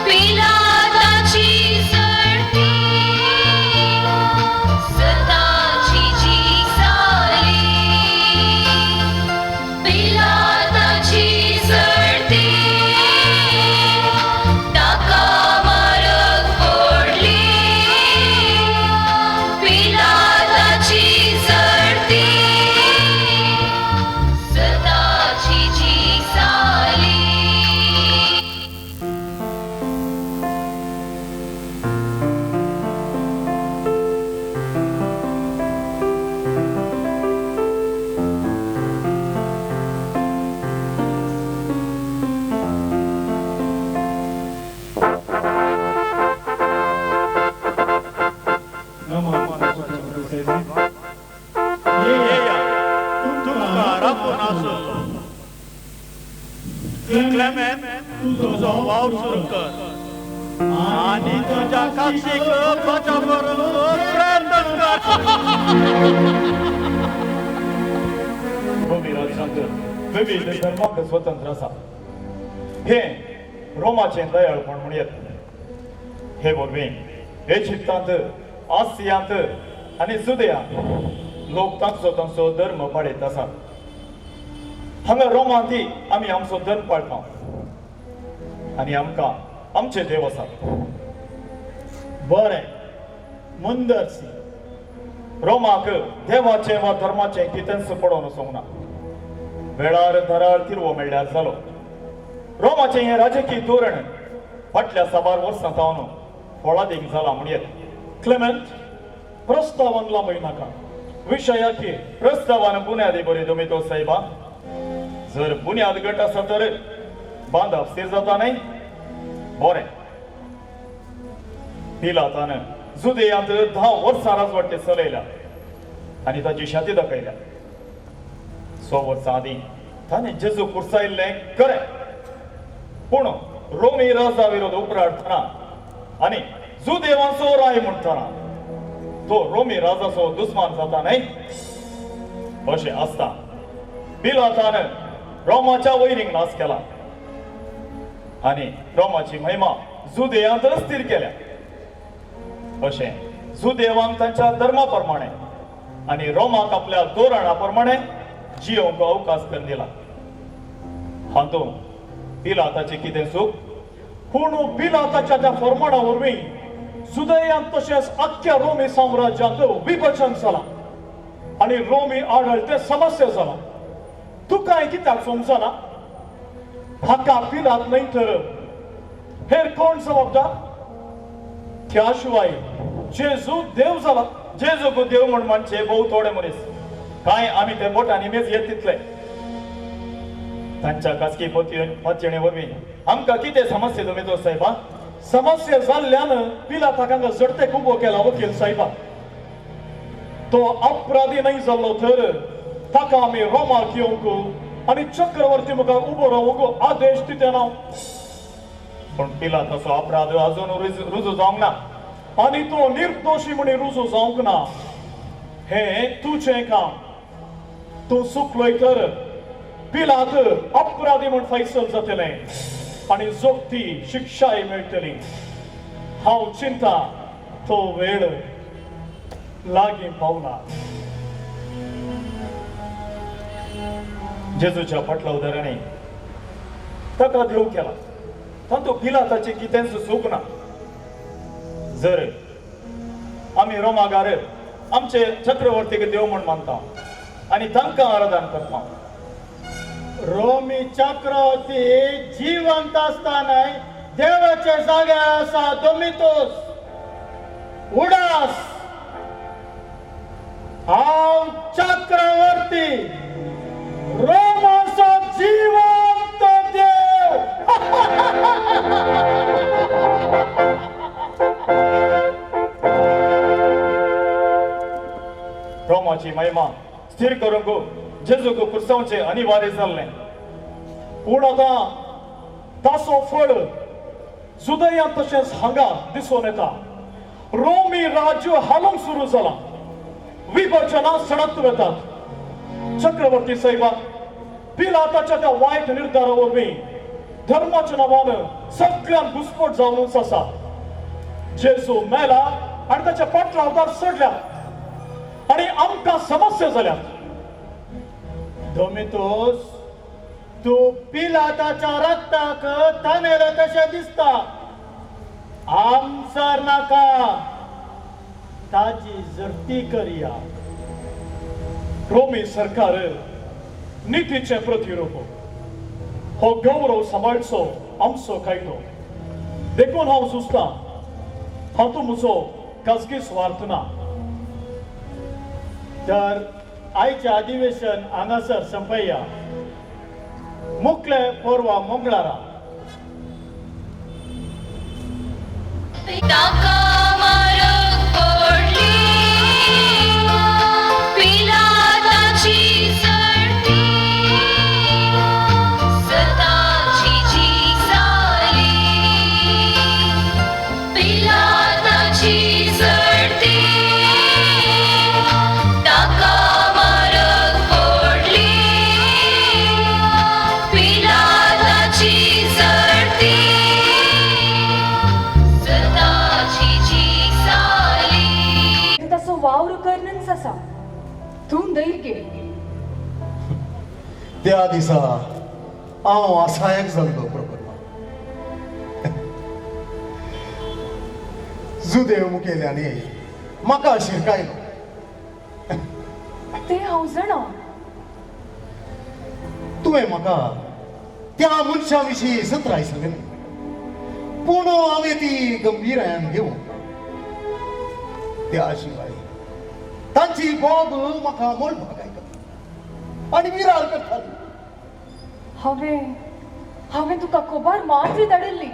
पिलाताची झडती सताची झीक जाली पिलाताची झडती ताका मारक पडली पिलाताची झडती सताची झीक जाली. तुमकां राखून आसलो क्लेमेंट, तुजो वावर सुरू कर आनी तुज्या काक्षीक बचाव करूंक प्रयत्न कर. रोमी राज्यांत विविध धर्माक स्वतंत्र आसा. हें रोमाचें दयाळपण म्हणयेत. हे वरवीं इजिप्तांत, आसियांत आनी जुदयांत लोक तांचो तांचो धर्म पाळयत आसात. हांगा रोमांतय आमी आमचो धर्म पाळटा आनी आमकां आमचे देव आसात. बरें मुंदरसी. रोमाक देवाचें वा धर्माचें कितेंच पडोवन वचूंक ना. वेळार धराळ तिरवो मेळ्ळ्यार जालो. रोमाचें हें राजकीय धोरण फाटल्या साबार वर्सां सावन फळादीक जालां म्हणयेत. क्लेमेंट, प्रस्तावन लांबय नाका, विशयाकी. प्रस्तावान बुन्यादी बरी दोमितो साहेबा. जर बुन्याद घट आसा तर बांदप स्थीर जाता न्हय? बरें, पिलातान जुदेयांत 10 वर्सां राजवटी चलयल्या आनी ताची शाती दाखयल्या. 100 वर्सां आदीं ताणें जेजू कुर्सायल्लें खरें, पूण रोमी राजा विरोध उपराटतना आनी जुदेवांचो राय म्हणटना तो रोमी राजाचो दुस्मान जाता न्हय? अशें आसता पिलातान रोमाच्या वैरींक नाश केला आनी रोमाची महिमा जुदेयांत स्थीर केल्या. अशें जुदेवांक तांच्या धर्मा प्रमाणे आनी रोमाक आपल्या धोरणा प्रमाणे जियोंक अवकाश करून दिला. हातूंत पिलाताचें कितें चूक? पूण पिलाताच्या त्या फॉर्माडा वरवीं जुदयांत तशेंच आख्ख्या रोमी साम्राज्यांत विभजन जालां आनी रोमी आडळते समस्या जाला. तुका हें कित्याक समजना? हाका पिलात न्हय तर हेर कोण जबाबदार? त्या शिवाय जेजू देव जाला. जेजूक देव म्हण मानचे भोव थोडे मनीस. कांय आमी ते बोटांनी मेज येत तितले. तांच्या खाजगी पातयेणे वरवीं आमकां कितें समस्या दोमितो साहेबा? समस्या जाल्ल्यान पिलाताक हांगा झडतेक उबो केला वकील साहेबा. तो अपराधी न्हय जाल्लो तर ताका आमी रोमाक येवंक आनी चक्रवर्ती मुखार उबो रावंक आदेश दिते ना. पूण पिलाताचो अपराध अजून रुजू जावंक ना आनी तो निर्दोशी म्हणी रुजू जावंक ना. हें तुजें काम. तूं चुकलोय तर पिलात अपराधी म्हण फैसल जातलें आनी जोगती शिक्षाय मेळटली. हांव चिंता तो वेळ लागीं पावला. जेजूच्या फाटल्या ताका देव केला. तातूंत पिलाताचें कितेंच चूक ना. जर आमी रोमागार आमचे चक्रवर्तीक देव म्हण मानता आनी तांकां आराधन करता. रोमी चक्रवर्ती जिवंत आसतना देवाच्या जाग्यार आसा दोमितोस. उडास, हांव चक्रवर्ती रोमाचो जिवंत रोमाची महिमा स्थिर करूंक जेजूक कुर्सांवचें अनिवार्य जाल्लें. पूण आतां ताचो फळ जुदयांत तशेंच हांगा दिसून येता. रोमी राज्य हालूंक सुरू जालां, विभजनां सडत वतात. चक्रवर्ती साहेबा, पिलाताच्या त्या वायट निर्धारा वरवीं धर्माच्या नांवान सगळ्यांत घुस्मट जावनूच आसा. जेजू मेला आनी ताच्या पाटलावदार चडल्यात आनी आमकां समस्या जाल्यात. दोमितोस, तूं पिलाताच्या रक्ताक तानेला तशें दिसता. आमसर नाका, ताजी जडती करया. रोमी सरकार नितीचें प्रतिरूप, हो गौरव सांबाळचो आमचो कायदो. देखून हांव सुचता, हातूंत म्हजो खाजगी स्वार्थ ना. तर आयचें अधिवेशन हांगासर संपया. मुखले पोरवा मंगळारा. ताका मारक पडली, पिलाताची चडती, सताची झीक जाली. पिलाताची चडती, ताका मारक पडली, पिलाताची चडती, सताची झीक जाली. तसो वावर करनच आसा, तूं धैर्य घे. त्या दिसा हांव असायक जाल्लो प्रकल्प. जुदेव मुखेल्यांनी म्हाका शिरकायलो. तें हांव जाणा. तुवें म्हाका त्या मनशा विशीं सत्राय सांगली, पूण हांवें ती गंभीरायान घेवंक. त्या शिवाय तांची बोब म्हाका मळबाक आयकता आनी विरार करताली. हांवें हांवें तुका खबर मात्र धाडिल्ली,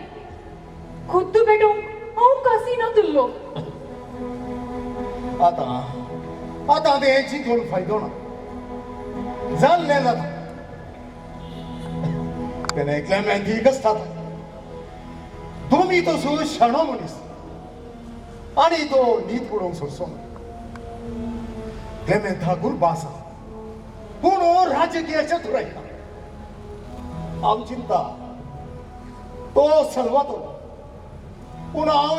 खुद्द भेटूंक हांव कासी ना तुल्लो. आतां आतां तें चिंतून फायदो ना, जाल्लें जाता. तेणें क्लेमेंतीक आसता दोमी तसो शाणो मनीस आनी तो न्हीद पडोवंक सोदचो ना. क्लेमेंता गुरबा आसा, पूण राजकीय चतुराय ना. हांव चिंता तो सलवातो, पूण हांव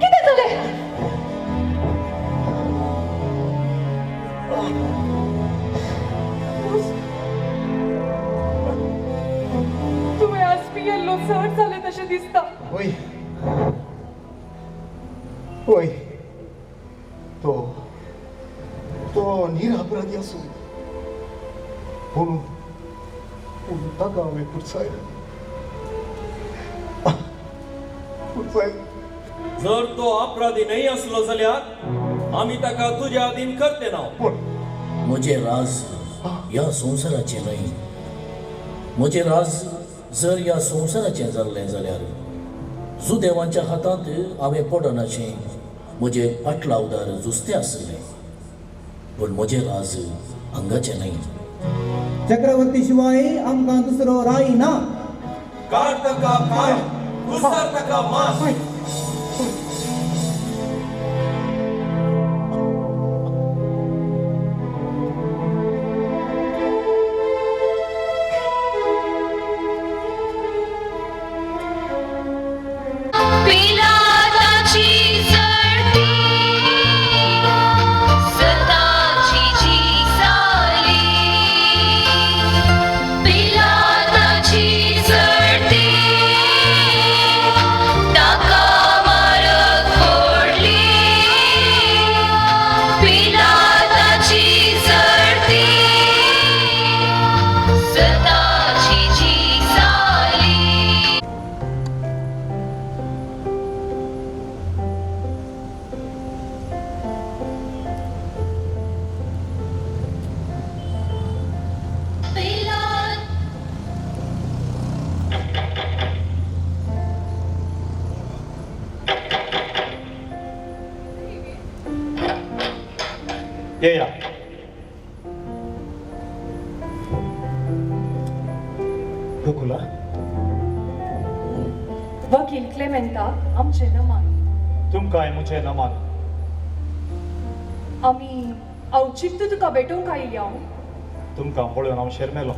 कितें जालें? तुवें आज पियेल्लो चड जालें तशें दिसता. वय वय, तो तो निरापराधी आसूं, पूण पूण ताका हांवें कुर्सायलो कुर्सायलो. जर तो अपराधी न्हय आसलो जाल्यार आमी ताका तुज्या अधीन करते ना. पूण म्हजें राज ह्या संवसाराचें न्हय. म्हजें राज जर ह्या संवसाराचें जाल्लें जाल्यार जुदेवांच्या हातांत हांवें पडनाशें म्हजे पाटलावदार जुस्ते आसले, पूण म्हजें राज हांगाचें न्हय. चक्रवर्ती शिवाय आमकां दुसरो राय ना. काड ताका काड, कुर्सार ताका मार. पिलाताची चडती, सताची झीक जाली. पिलाताची चडती, ताका मारक पडली, पिलाताची चडती, सताची झीक जाली. पिलात येया. प्रोकुला, वकील क्लेमेंताक आमचें नमान. तुमकांय म्हजें नमान. आमी अवचित्त तुका भेटोवंक आयिल्ल्या. तुमकां पळोवन हांव शेरमेलो.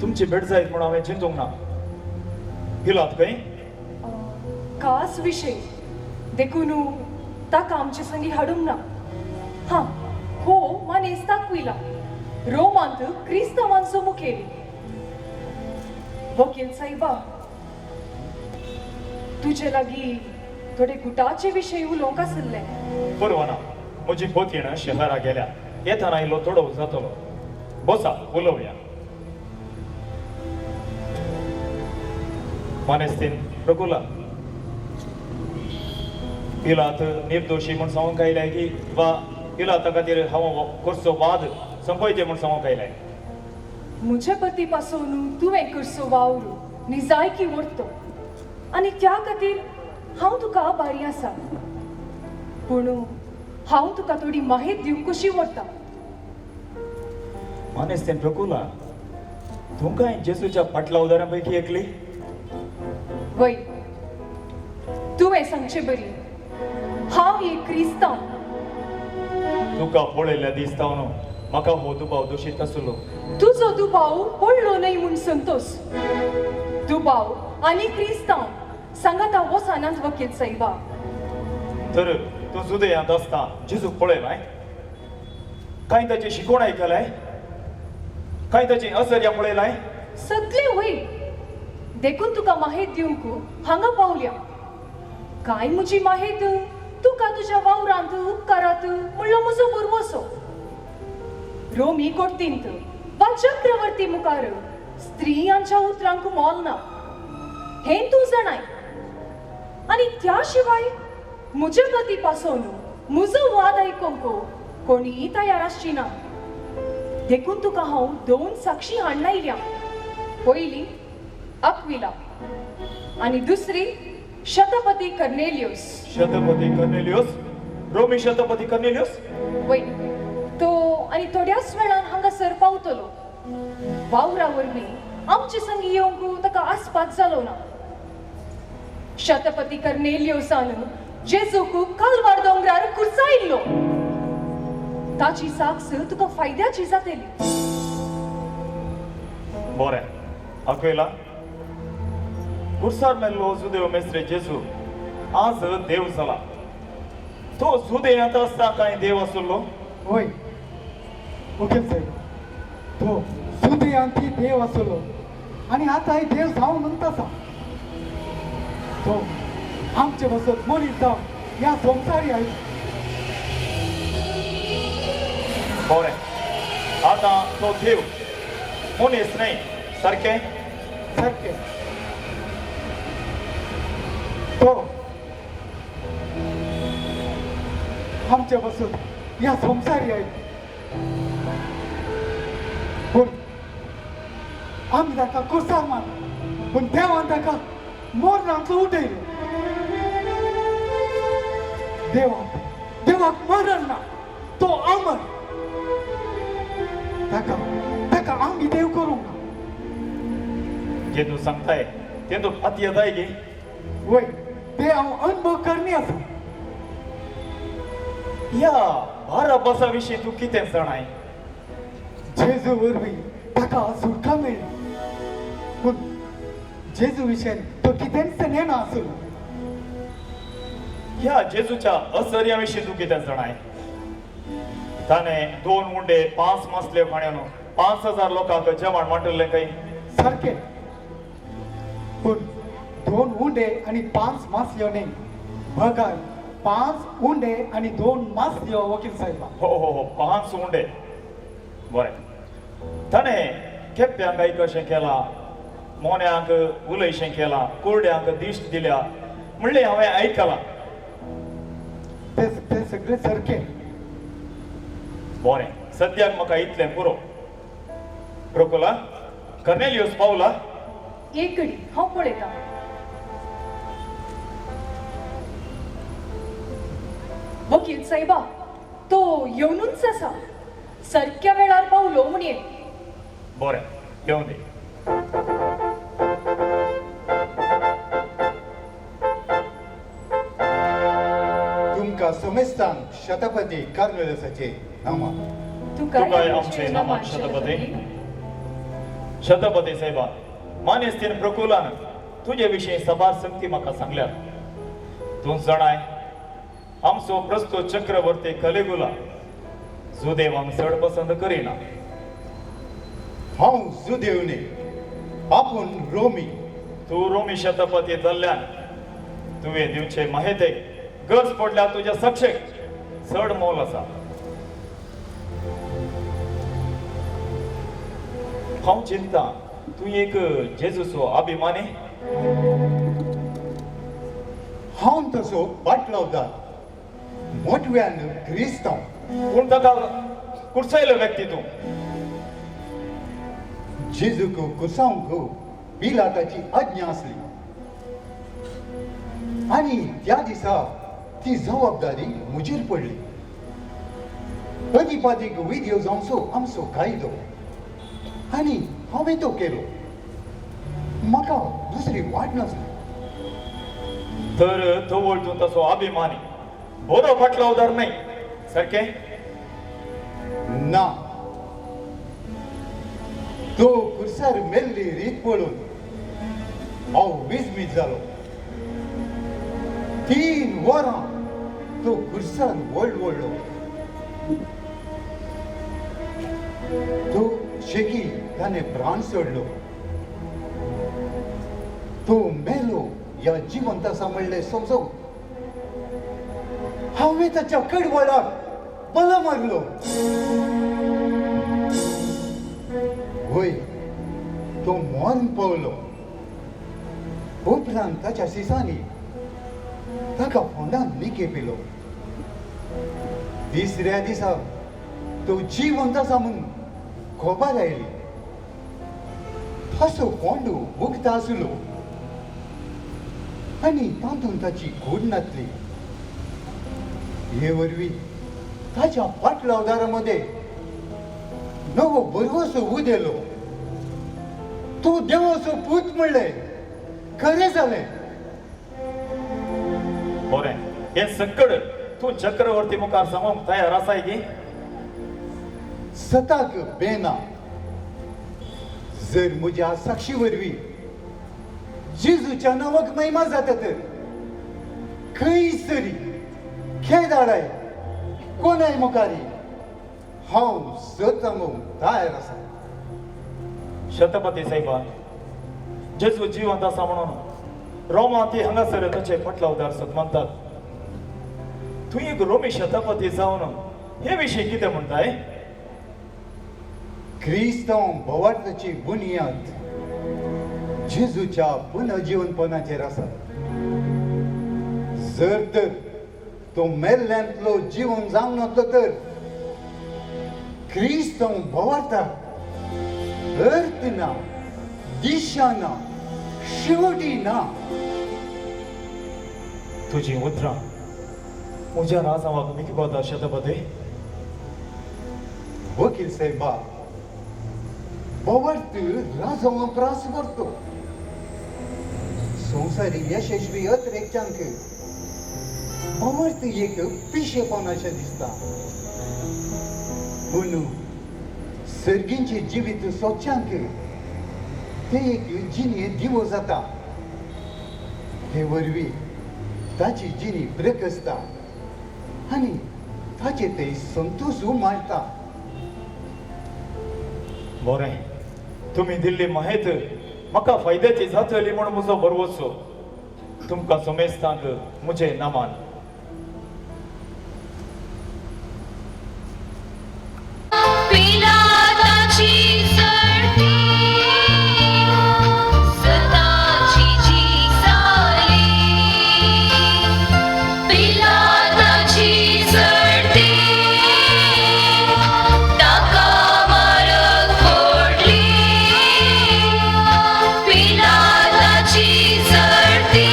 तुमची भेट जायत म्हूण हांवें चिंतूंक ना. पिलात खंय? खास विशय देखून ताका आमचे संगी हाडूंक ना. हां, हो मानेस्त दाखयला रोमांत क्रिस्तांवांचो मुखेली. वकील साहेबा, तुजे लागीं थोडे गुटाचे विशय उलोवंक आसले. परवाना, म्हजी पोतयण शहरा गेल्या. येताना इल्लो थोडो जातलो. बसा, उलोवया. मानेस्तीन प्रकुला, पिलात निर्दोशी म्हूण सांगूंक आयलाय की वा पिलाता खातीर हांव करचो वाद संपयचे म्हूण सांगूंक आयलाय? म्हजे पती पासून तुवें करचो वावर निजायकी व्हरतो आनी त्या खातीर हांव तुका आभारी आसा. पूण हांव तुका थोडी माहिती दिवंक कशी व्हरता. मानेस्तीन प्रकुला, तूं कांय जेसूच्या पाटलावदारां पैकी एकली? वय, तुवें सांगचे बरी हांव एक क्रिस्तांव. तुका पळयल्ल्या दिसता न्हू म्हाका हो दुबाव दोशीत आसलो. तुजो दुबाव पडलो न्हय म्हूण संतोष. दुबाव आनी क्रिस्तांव सांगाता वसानात वकील साहेबा. तर तूं जुदयांत आसता जेजूक पळयलाय? कांय ताची शिकवण आयकलाय? कांय ताची असर्या पळयलाय? सगळे वय, देखून तुका माहित दिवंक हांगा पावल्या. कांय म्हजी माहित तुका तुज्या वावरांत उपकारात म्हणलो म्हजो भरवसो. रोमी कोर्तींत वा चक्रवर्ती मुखार स्त्रियांच्या उतरांक मोल ना हें तूं जाणाय. आनी त्या शिवाय म्हजे पती पासून म्हजो वाद आयकूंक कोणीय तयार आसची ना. देखून तुका हांव दोन साक्षी हाडून आयल्या. पयली अक्विला आनी दुसरी शतपती कर्नेलियस. शतपती कर्नेलियस? रोमी शतपती कर्नेलियस? वय, तो आनी थोड्याच वेळान हांगासर पावतलो. वावरा वरवीं आमचे संगी येवंक ताका आसपात जालो ना. शतपती कर्नेलियसान जेजूक कालवार दोंगरार कुर्सायिल्लो. ताची साक्ष तुका फायद्याची जातली. बरें अक्विला, कुर्सार मेल्लो जुदेव मेस्त्रे जेजू आज देव जाला. तो जुदेयांत आसता कांय देव आसलो? वय वकील साहेब, तो जुदेयांत देव आसलो आनी आतांय देव जावन म्हणटा आसा. तो आमचे बसत मनीस जावन ह्या संवसारी आयलो. बरें, आतां तो देव मनीस न्हय, सारकें? सारकें. तो आमचे बसून ह्या संवसारी आयलो, पूण आमी ताका कुर्सार मारलो, पूण देवान ताका मरणांतलो उठयलो. देवाक देवाक मरण ना, तो अमर. ताका ताका आमी देव करूंक ना. जे तूं सांगताय तें तूं पातयेताय गे? वय, ते हांव अनुभव करणी आसा. ह्या बाराबासा विशीं तूं कितें जाणाय? जेजू वरवीं ताका सुटका मेळ्ळी, पूण जेजू विशयन तो कितेंच नेणा आसलो. ह्या जेजूच्या असर्या विशीं तूं कितें जाणाय? ताणें 2 उंडे 5 मासले खाण्यान 5000 लोकांक जेवण वांटिल्लें खंय? सारकें, पूण 2 उंडे आनी 5 मासल्यो न्हय, बगर 5 उंडे आनी 2 मासल्यो वकील साहेबा. हो हो हो, 5 उंडे. बरें, ताणें केप्यांक आयकशें केलां, मोन्यांक उलयशें केलां, कुरड्यांक दिश्ट दिल्या म्हणलें हांवें आयकलां. ते सगळें सारकें. बरें, सद्याक म्हाका इतलें पुरो. प्रोकुला, कर्नेलियस पावला? एक घडी हांव पळयतां. वकील साहेबा, तो येवनूच आसा. सारक्या वेळार पावलो म्हणये. बरें, येवं दी. समेस्तांक शतपती कार्मेलसाचे नामा. तुकाय आमचे नामान शतपती. शतपती साहेबा, मानेस्तीन प्रकुलान तुजे विशीं सबार संगती म्हाका सांगल्यात. तूं जाणाय आमचो प्रस्तुत चक्रवर्ती कलिगुला जुदेवांक चड पसंत करिना. हांव जुदेव न्ही, आपूण रोमी. तूं रोमी शतपती जाल्ल्यान तुवें दिवचे माहितेक गरज पडल्यार तुज्या साक्षेक चड मोल आसा. हांव चिंता तूं एक जेजूचो अभिमानी. हांव तसो बाटलावदार, मोटव्यान क्रिस्तांव. पूण ताका कुर्सायलो व्यक्ती तूं. जेजूक कुर्सावंक पिलाताची आज्ञा आसली आनी त्या दिसा ती जबाबदारी म्हजेर पडली. अदिपादीक विद्यो जावचो आमचो कायदो आनी हांवें तो केलो. म्हाका दुसरी वाट नासली. तर तवळ तूं तसो अभिमानी, बरो फाटलावदार न्हय सारकें? ना, तो कुर्सार मेल्ली रीत पळोवन हांव विस्मीत जालो. 3 वरां तो कुर्सार वळवळ्ळो. तो शेकी ताणें प्राण सोडलो. तो मेलो या जिवंत आसा म्हणलें समजूंक हांवें ताच्या कडवळाक बलो मारलो. वय तो मरण पावलो. उपरांत ताच्या सिसांनी ताका फोंडान निके पिलो. तिसऱ्या दिसा तो जिवंत आसा म्हूण खबर आयली. ताचो फोंड उगता आसलो आनी तातूंत ताची कूड नासली. हे वरवीं ताच्या पाटलावदारा मदें नवो भरवसो उदेलो. तो देवाचो पूत म्हणलें खरें जालें. बरें, हें सकड तूं चक्रवर्ती मुखार सांगूंक तयार आसाय की? सताक बेना. जर म्हज्या साक्षी वरवीं जेजूच्या नांवाक महिमा जाता तर खंय सरी खेदाडाय कोणाय मुखारी हांव सत सांगूंक तयार आसा. शतपती साहेबा, जेजू जिवंत आसा म्हणून रोमा ती हांगासर ताचे फाटलावदार सत मानतात. तूं एक रोमी शतपती जावन हे विशीं कितें म्हणटाय? क्रिस्तांव भवार्थाची बुनियाद जेजूच्या पुनर्जीवनपणाचेर आसा. जर तर तो मेल्ल्यांतलो जिवन जावन नासलो तर क्रिस्तांव भवार्थाक अर्थ ना, दिशा ना, शेवटी ना. तुजी उतरां म्हज्या राजावाक मिकबता शतपती. वकील साहेबा, भवार्थ राजावां प्रास करतो. संवसारी यशस्वी अत्रेकच्यांक भवार्थ एक पिशेपण अशें दिसता. पूण सर्गींचें जिवीत सोदच्यांक ते एक जिणे दिवो जाता. हे वरवीं ताची जिणी प्रकसता आनी ताचे ते संतोश उमाळटा. बरें, तुमी दिल्ली माहिती म्हाका फायद्याची जातली म्हूण म्हजो भरवसो. तुमकां समेस्तांक म्हजें नामान. पिलाताची चढती सताची झीक जाली. पिलाताची चढती ताका मारक पडली. पिलाताची चढती.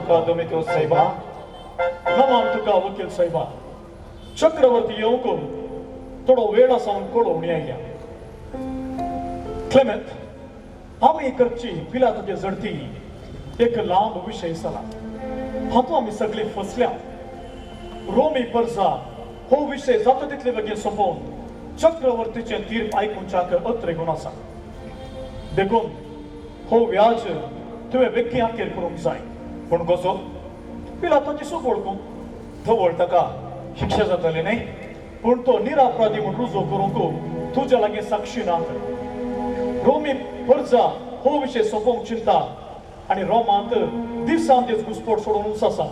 तुका दोमित्योस साहेबा. नमान तुका वकील साहेबा. चक्रवर्ती येवंक थोडो वेळ आसा म्हणून कळोवणी आयल्या. क्लेमेंत, आमी करची पिलाताचे झडती एक लांब विशय जाला. हातूंत आमी सगळीं फसल्या. रोमी परजा हो विशय जाता तितले बेगीन सोंपोवन चक्रवर्तीचें तीर्प आयकुच्याक अत्रेगून आसा. देखून हो व्याज तुवें बेगीन आखेर करूंक जाय. पूण कसो? पिलाताची चूक वळखूंक थवळ ताका शिक्षा जातली न्ही? पूण तो निरापराधी म्हूण रुजू करूंक तुज्या लागीं साक्षी नात. रोमी परजा हो विशय सोंपोवंक चिंता आनी रोमांत दिसान दीस घुसपोट सोडून आसा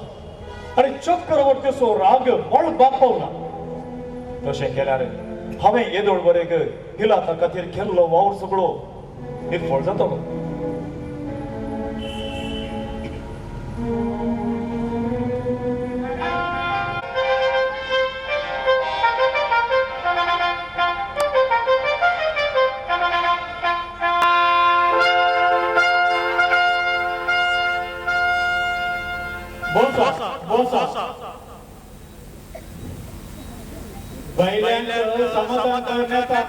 आनी चक्रवर्तीचो राग मळबाक पावला. तशें केल्यार हांवें येदोळ बरेक पिलाता खातीर केल्लो वावर सगळो निर्फळ जातलो. बोसा बोसा बैल्यांक समाधान करण्याचा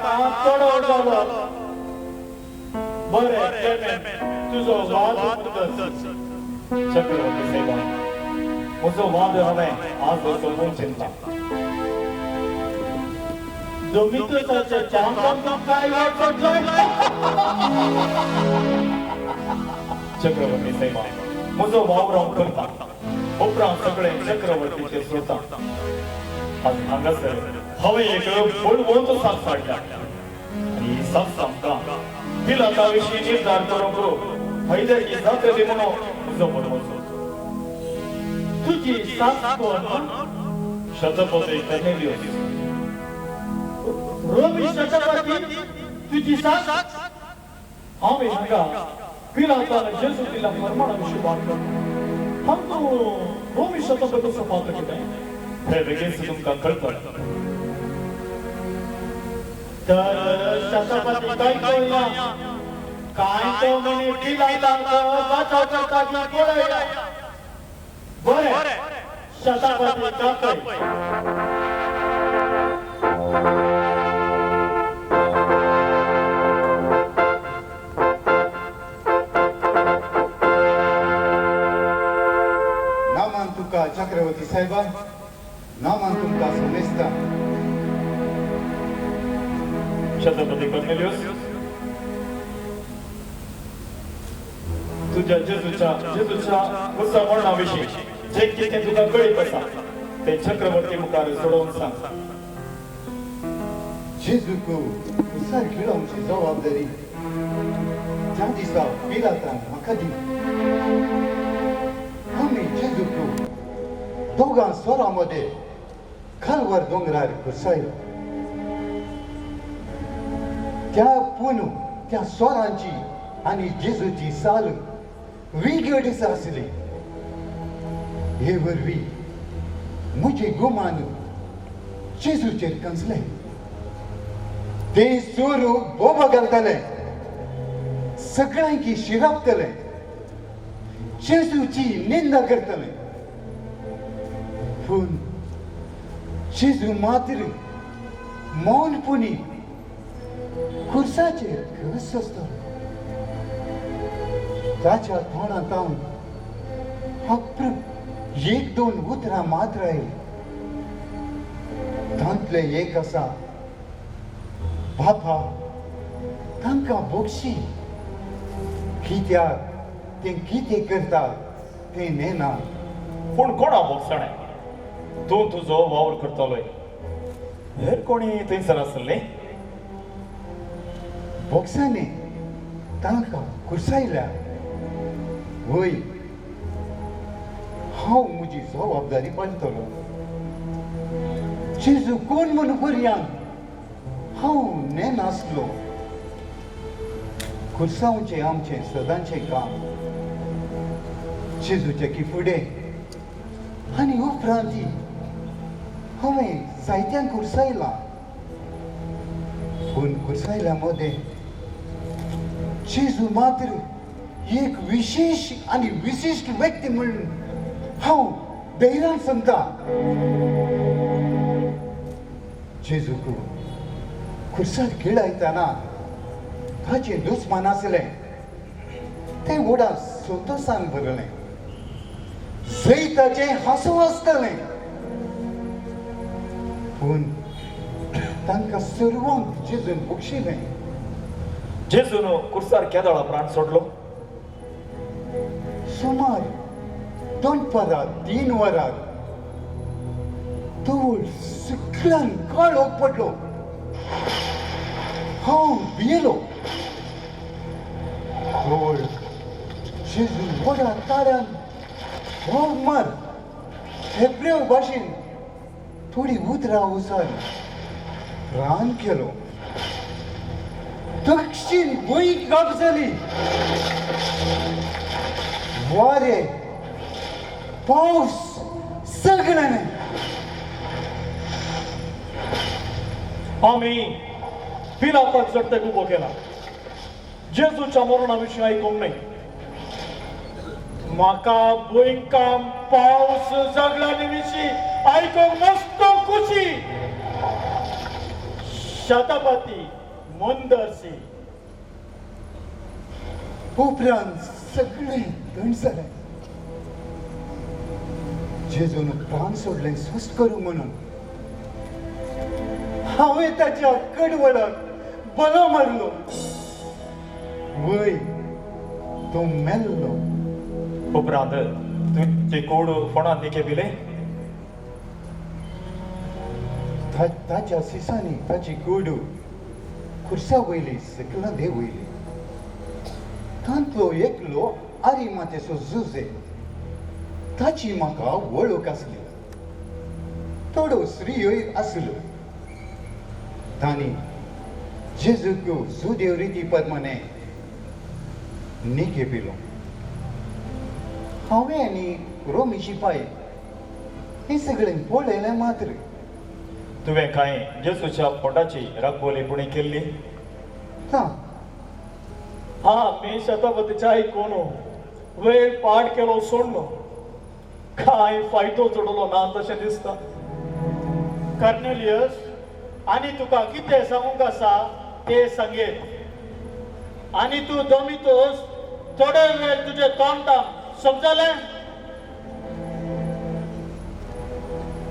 चडो जालो. बरें क्लेमेंट, तुजो वाद मुदस. चक्रवर्ती साहेबा, म्हजो वाद हांवें आज सोंपोवंक चिंतला. दोमित्योसाच्या चांकांक काय वाट पडलोय? चक्रवर्ती साहेबा, म्हजो वावर हांव करता, उपरांत सगळें चक्रवर्तीचेर सोडटा. आज हांगासर हांवें एक बळवंत साक्ष हाडल्या आनी ही साक्ष आमकां पिलाता विशीं निर्धार करूंक फायद्याची जातली म्हणून म्हजो भरवंसो. तुजी साक्ष कोण? शतपती कर्नेलियस. रोमी शतपती तुजी साक्ष? हांवें हांगा पिलातान जेजू दिल्ल्या फर्माणा विशीं वाद करता. हांव रोमी शतपतीचो पात्र कितें? हे बेगीन तुमकां कळटलें. तर शतपती काय कळना काय तो म्हणे पिलाताक बचाव करता की पळया. बरें, शतपती दाखय. नामान तुका चक्रवर्ती साहेबा, नामान तुमकां समेस्ता. शतपती कर्नेलियस, तुज्या जेजूच्या कुसा मरणा विशीं जें कितें तुका कळीत आसा तें चक्रवर्ती मुखार सोडोवन सांग. जेजूक कुसार खिळोवची जबाबदारी ज्या दिसा पिलातान म्हाका दिली, आमी जेजूक दोगां स्वरां मदें खालवर दोंगरार कुरसायलो. त्या पुनू त्या स्वरांची आनी जेजूची साल वेगळीच आसली. हे वरवीं म्हजे गुमान जेजूचेर कंसले. ते सोरू बोबो घालतले, सगळ्यांकी शिरापतले, जेजूची निंदा करतले. पूण जेजू मात्र मौनपणी खुर्साचेर घस आसतालो. ताच्या तोंडांत एक दोन उतरां मात्र आयली. तांतलें एक आसा, बापा तांकां बोगशी, कित्याक तें कितें करता तें नेना. पूण कोणा बोगसणें? तूं तुजो वावर करतलोय, हेर कोणी थंयसर आसले? बोगसांनी तांकां कुर्सायल्या. वय, हांव म्हजी जबाबदारी पाळटलो. जेजू कोण म्हूण पर्यान हांव नेनासलो. कुर्सांवचें आमचें सदांचें काम. जेजूचे की फुडें आनी उपरांत हांवें जायत्यांक कुर्सायलां. पूण कुर्सायल्या मदें जेजू मात्र एक विशेश आनी विशिश्ट व्यक्ती म्हूण हांव धैर्यान सांगता, जेजूक खुर्सार खिळायतना ताचें दुस्मान आसलें तें व्हडा संतोशान भरलें, जैताचें हांसो आसतलें. पूण तांकां सर्वांक जेजून बक्षिलें. जेजून कुर्सार केदळा प्राण सोडलो? सुमार दनपारां 3 वरां तवळ सगळ्यान काळोख पडलो. हांव भियेलो. तवळ जेजून व्हडा ताळ्यान बोब मार हेब्रेव भाशेन थोडी उतरां उचार प्राण केलो. दक्षीण भंय काप जाली. वारे पावस सगळ्यांनी. आमी पिलाताक झडतेक उबो केला. जेजूच्या मरणा विशीं आयकूंक न्हय. म्हाका भुंयकांप पावस सगळ्यांनी विशीं आयकूंक मस्त खुशी. शतपती मुंदरसी. उपरांत सगळें थंड जालें. जेजून प्राण सोडलें स्वस्थ करूं म्हणून. हांवें ताच्या कडवळाक बलो मारलो. वय तो मेल्लो. उपरांत तुवें ती कूड फोणांत निके पिलें? ताच्या सिसांनी ताची कूड खुर्सा वयली सकला देंवयली. तांतलो एकलो आरिमातेचो जुजे. ताची म्हाका वळख आसली. थोडो श्रीय आसलो. तांणी जेजूक जुदेव रिती प्रमाणे निके पिलो. हांवें आनी रोमी शिपाय हें सगळें पळयलें मात्र. तुवें कांय जेजूच्या पोटाची राखोली पुणी केल्ली? ना. हा मी शतपतीच्या आयकून वेळ पाड केलो सोडलो. कांय फायदो जोडलो ना तशें दिसता. कर्नेलियस, आनी तुका कितें सांगूंक आसा तें सांगेत. आनी तूं दोमितोस थोडो वेळ तुजें तोंड थांब, समजलें?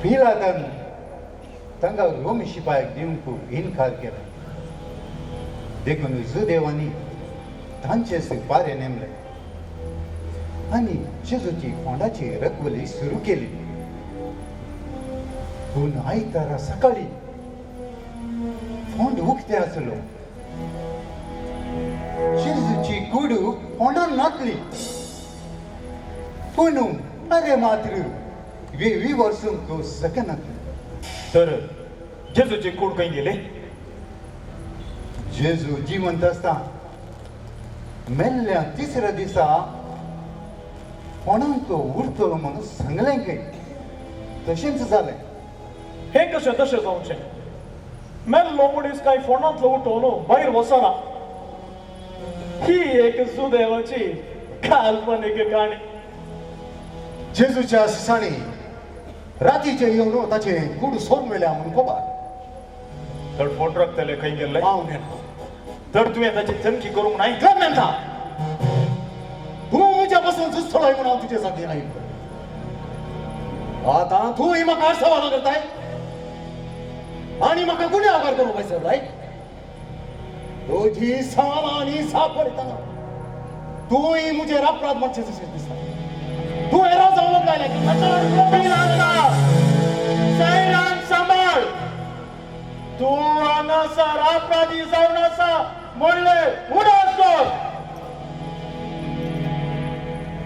पिलातान तांकां रोमी शिपायाक दिवंक इनकार केलो. देखून जुदेवांनी तांचेच पारे नेमले आनी जेजूची फोंडाची रखवली सुरू केली. पूण आयतारा सकाळी फोंड उक्ते आसलो. जेजूची कूड फोंडान नातली. पूण पारे मात्र वी वर्सूंक शकनातली. तर जेजूची कूड खंय गेली? जेजू जिवंत आसता मेल्ल्या तिसऱ्या दिसा कोणाक तो उरतलो म्हणून सांगलें खंय. तशेंच जालें. हें कशें तशें जावचें? मेल्लो मनीस कांय फोंडांतलो उठोवन भायर वचना. ही एक सुदैवाची काल्पनीक काणी. जेजूच्या सिसांनी रातीचें येवन ताचें कूड सोडून व्हेल्या म्हणून खबर. तर फोट रखतले खंय गेल्ले? हांव नेणा. तर तुवें ताची चमकी करूंक नाय? क्लेमेंता, तूं म्हज्या पासून जुस्तलोय म्हणून हांव तुजे साथी आयलो. आतां तूंय म्हाका सवालां करताय आनी म्हाका गुन्यांवकार करूंक पळय. तुजी सवालां आनी साप पळयतना तूंय म्हजेर अपराध म्हणचें तशें दिसता. तूं हेरां जावंक लायलें. सैरान सांबाळ, तूं हांगासर अपराधी जावन आसा म्हणलें उडास कर.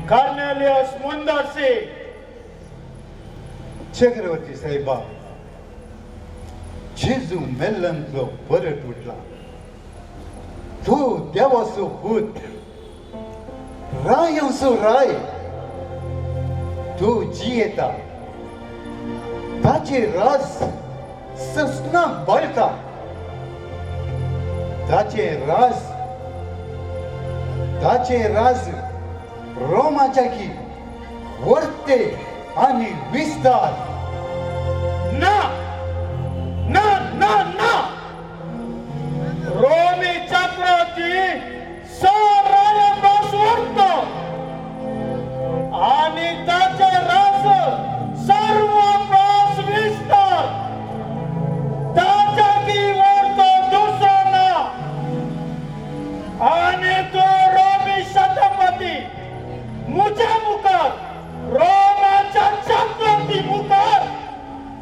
कर्नेलियस मुंदरसी. चक्रवर्ती साहेबा, जेजू मेल्लंतलो परत उठला. तूं देवाचो पूत, रायांचो राय. तूं जियेता. ताचे राज ससनाक बळटा. ताचे राज ताचे राज रोमाच्या की वर्ते आनी विस्तार. ना ना ना ना, रोमी चक्रवर्ती सराय उरतो आनी ताचे राज सर्व प्रास विस्तार. ताच्या की वरतो दुसरो ना आनी तो रोमी शतपती मुझ्या मुखार, रोमाच्या चक्रवर्ती मुखार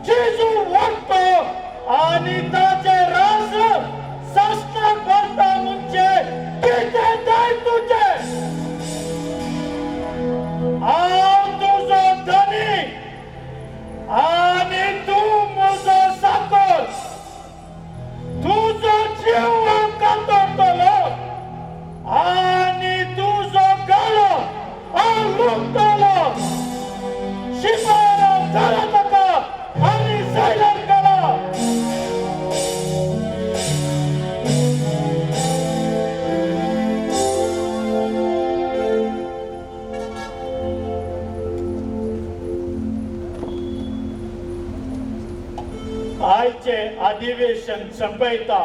जेजू वरतो आनी ताचे राज शास्त्र करता म्हणजे कितें जाय तुजें? हांव तुजो धनी आनी तूं म्हजो साकर. तुजो जीव हांव कातरतलो आनी तुजो गालो हांव लुकतलो. शिपायान धरा ताका आनी जैलार घाला. आयचे अधिवेशन संपयता.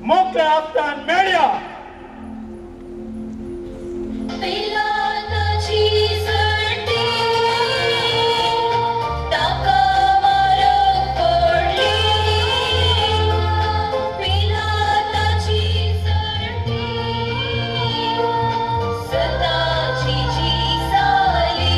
मोकळ्या हप्त्यान मेळया. पिलाताची चडटी ताका मारक पडली. पिलाताची चडटी सताची जीक जाली.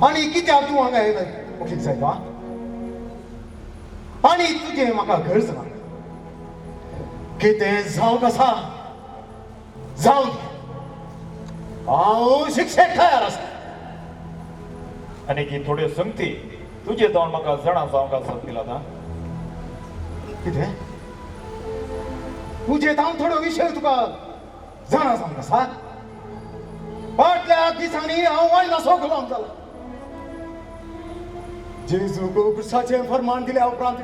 आनी कित्याक तूं हांगा येयलाय वकील साहेब? आनी तुजें म्हाका गरज ना. कितें जावंक आसा जावं दी, हांव शिक्षेक तयार आसा. आनी की थोड्यो संगती तुजे जावन म्हाका जाणा जावंक आसात पिलाता. कितें तुजे जावन थोडो विशय तुका जाणा जावंक आसा? फाटल्या दिसांनी हांव वायनाचो गुलाम जाला. जेजूक क्रुसाचें फरमान दिल्या उपरांत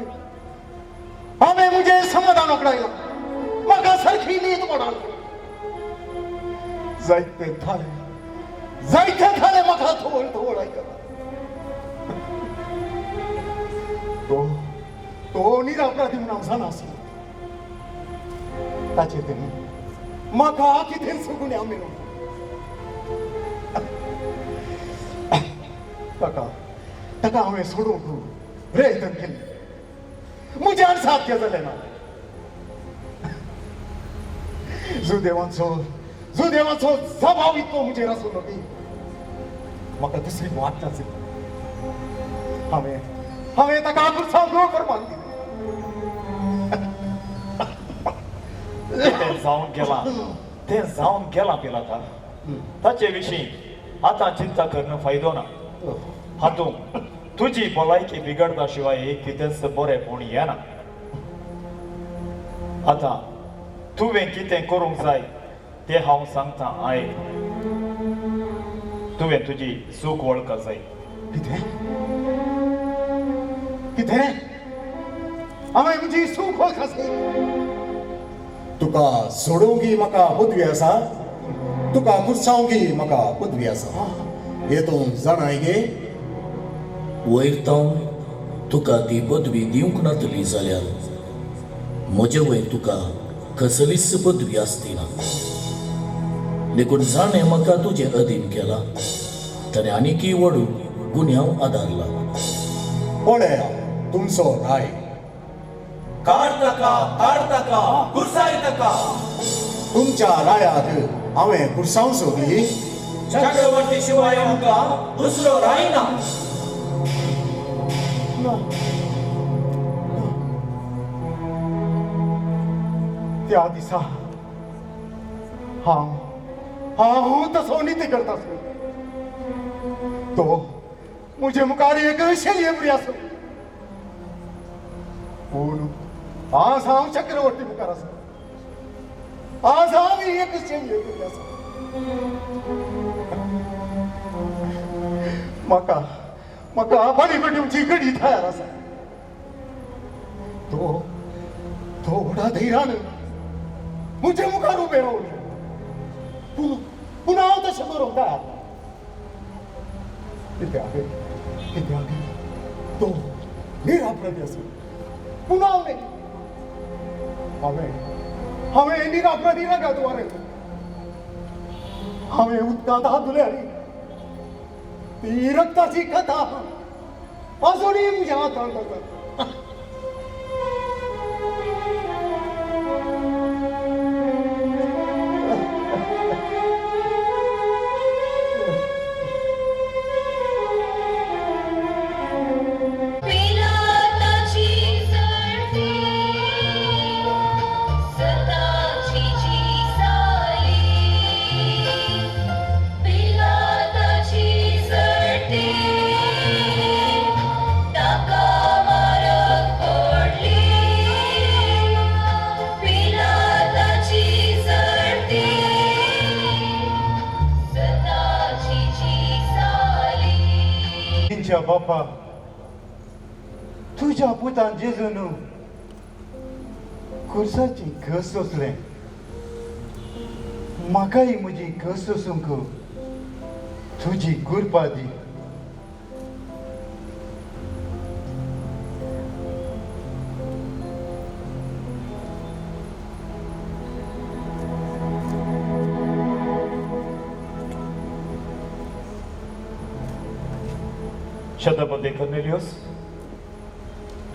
हांवें म्हजें समाधान ओकडायलां. म्हाका सारकी न्हीद पडना. जायते थाले जायते थाले म्हाका थोळ थोळ आयकता. तो तो निरापराधी म्हूण हांव जाणा आसलो. ताचेर तेणी म्हाका कितेंच गुन्यांव मेळूंक. ताका ताका हांवें सोडूंक प्रयत्न केले. म्हज्यान साध्य जालें ना. जुदेवांचो जुदेवांचो जबाव इतलो म्हजेर आसलो की म्हाका दुसरी वाट नासली. हांवें हांवें ताका क्रुसाक फरमान दिलें. तें जावन गेलां, तें जावन गेलां पिलाता. ताचे विशीं आतां चिंता करून फायदो ना. हातूंत तुजी भलायकी बिगडता शिवाय कितेंच बरेंपण येना. आतां तुवें कितें करूंक जाय तें हांव सांगता, आयक. तुवें तुजी चूक वळखा जाय. कितें कितें हांवें म्हजी चूक वळखा? तुका सोडोवंक म्हाका पदवी आसा, तुका कुर्सावंक म्हाका पदवी आसा. हे तूं जाणाय गे? वयर तावन तुका ती पदवी दिवंक नातली जाल्यार म्हजे वयर तुका कसलीच पदवी आसती ना. देखून जाणें म्हाका तुजें अधीन केला ताणें आनीकय व्हड गुन्यांव आदारला. पळया तुमचो राय. काड ताका, काड ताका, कुर्साय ताका. तुमच्या रायाक हांवें कुर्सावचो बी? चक्रवर्ती शिवाय आमकां दुसरो राय ना. त्या दिसा हांव हांव तसो निती करता आसलो. तो म्हजे मुखार एक शेलये बरी आसलो. पूण आज हांव चक्रवर्ती मुखार आसा. आज हांव एक शेलये बरी आसा. म्हाका म्हाका बळी पेटोवची घडी तयार आसा. तो तो व्हडा धैर्यान म्हजे मुखार उबें रावलो, पूण पूण हांव तशें करूंक तयार ना. कित्याक कित्याक तो निरापराधी आसा, पूण हांव न्ही. हांवें हांवें निरापराधी रगत वारयलें, हांवें उदकांत हात धुले, ती रक्ताची कथा अजूनही म्हज्या हातांत आसा. पिलाताची सर्ती सताची जी साली, पिलाताची सर्ती ताका मारक पडली, पिलाताची सर्ती सताची जी साली. तिंच्या बापा, तुज्या पुतान जेजून खुर्साची घस सोंसलें, म्हाकाय म्हजी घस सोसूंक तुजी कृपा दी. शतपती कर्नेलियस,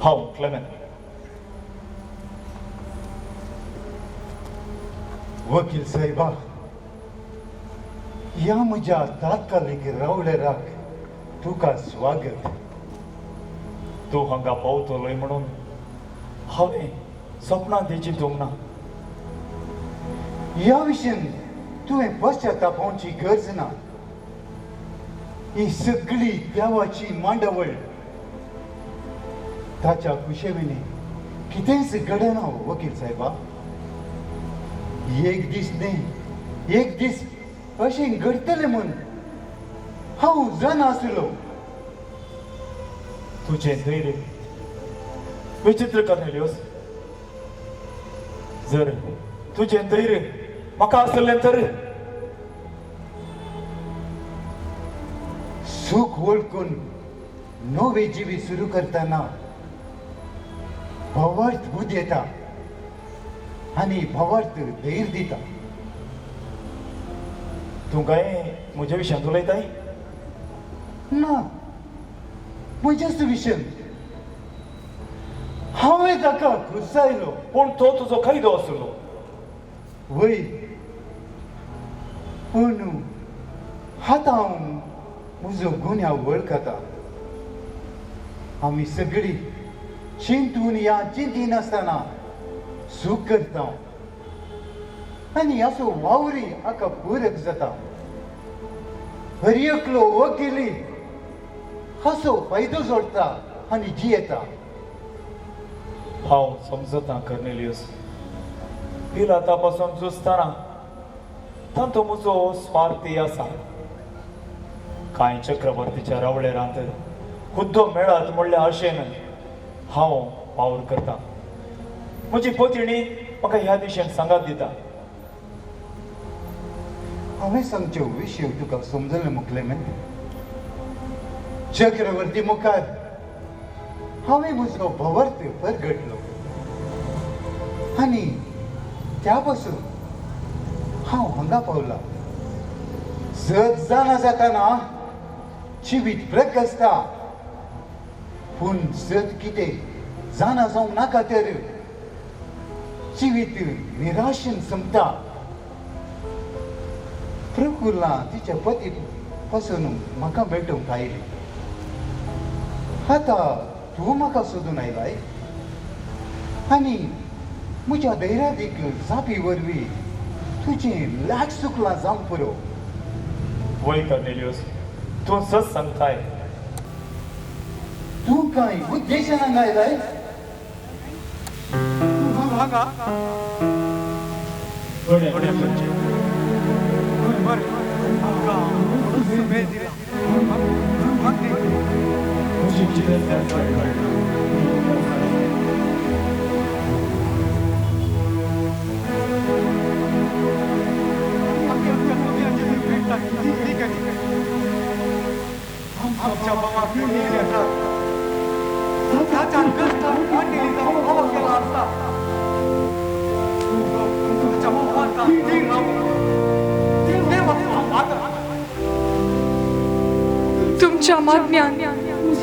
हांव क्लेमेंट. वकील साहेबा, ह्या म्हज्या तात्कालीक रावळेराक तुका स्वागत. तूं हांगा पावतलोय म्हणून हांवें सपनां चिंतूंक ना. ह्या विशयान तुवें पश्चातापावची गरज ना. ही सगळी देवाची मांडावळ, ताच्या कुशेविनी कितेंच घडना वकील साहेबा. एक दीस न्ही एक दीस अशें घडटलें म्हूण हांव जाणा आसलो. तुजें धैर्य विचित्र कर्नेलियस. जर तुजें धैर्य म्हाका आसलें तर सुख वळखून नवे जिवीत सुरू करतना भावार्थ बुद्द येता आनी भावार्थ धैर्य दिता. तूं काय म्हज्या विशयांत उलयताय? ना, म्हज्याच विशयान. हांवें ताका खुर्सायलो. पूण तो तुजो कैदो आसलो. वय, पूण आतां हांव म्हजो गुन्यांव वळखता. आमी सगळीं चिंतून या चिंतिनासतना चूक करता आनी असो वावरी हाका पूरक जाता. हर एकलो वकिली असो फायदो जोडटा आनी जियेता. हांव समजता कर्नेलियस, पिलाता पासून झुजतना तांतो म्हजो स्वार्थी आसा. कांय चक्रवर्तीच्या रावळेरांत हुद्दो मेळत म्हणल्या आशेन हांव वावर करता. म्हजी पतिणी म्हाका ह्या दिशेन सांगात दिता. हांवें सांगच्यो विशय तुका समजलें मुखलें. चक्रवर्ती मुखार हांवें म्हजो भवर्त परगटलो आनी त्या पासून हांव हांगा पावला. सत जाणा जाताना जिवीत प्रकसता, पूण सत कितें जाणा जावंक नाका तर जिवीत निराशेन सोंपता. प्रफुल्ला तिच्या पती पासून म्हाका भेटूंक आयली. आतां तूं म्हाका सोदून आयलाय आनी म्हज्या धैर्यादीक जापी वरवीं तुजें लाख चुकलां जावंक पुरो. वय कर्नेलियस, तूं सच सांगताय. तूं कांय उद्देशान हांगा आयलाय? हांगा बरें, आमकां उमेद दिला. तुमच्या मागण्यान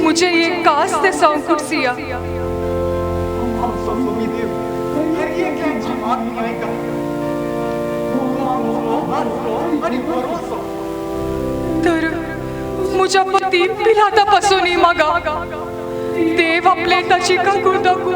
मुझे एक कास ते संकुटसिया. तर मुझ्या पती पिलाता पासूनही मागा देव आपले ताची काकूळ दाखू.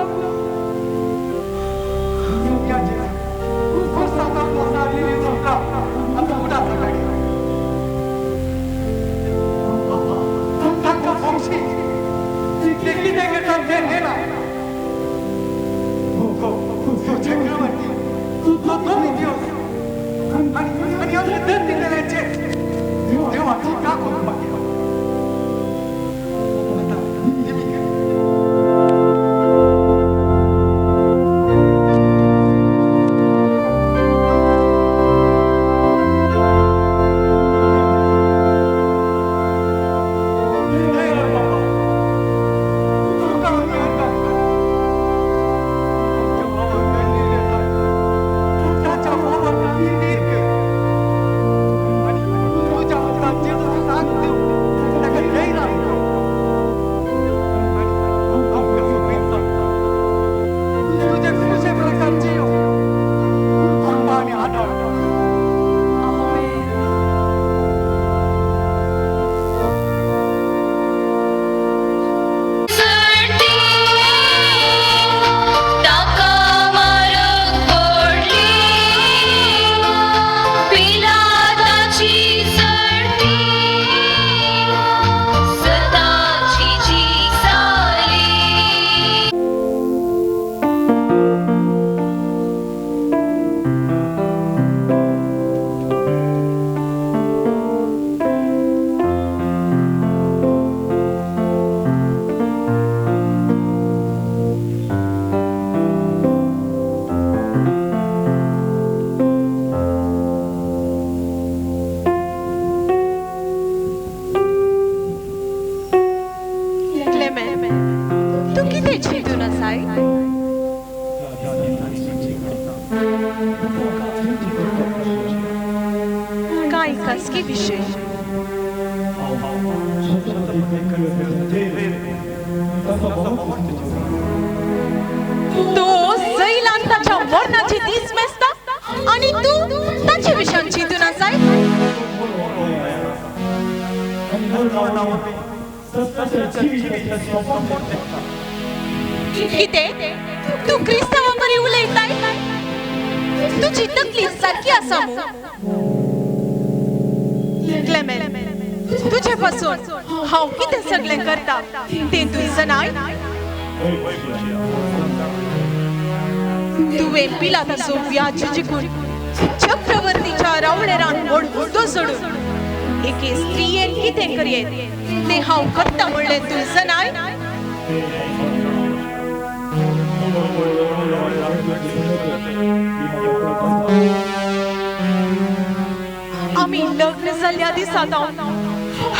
चक्रवर्तीच्या रावळेरान व्हड हुद्दो सोडून एके स्त्रियेन कितें करयेत तें हांव करता म्हणलें तूं जनाय. आमी लग्न जाल्ल्या दिसा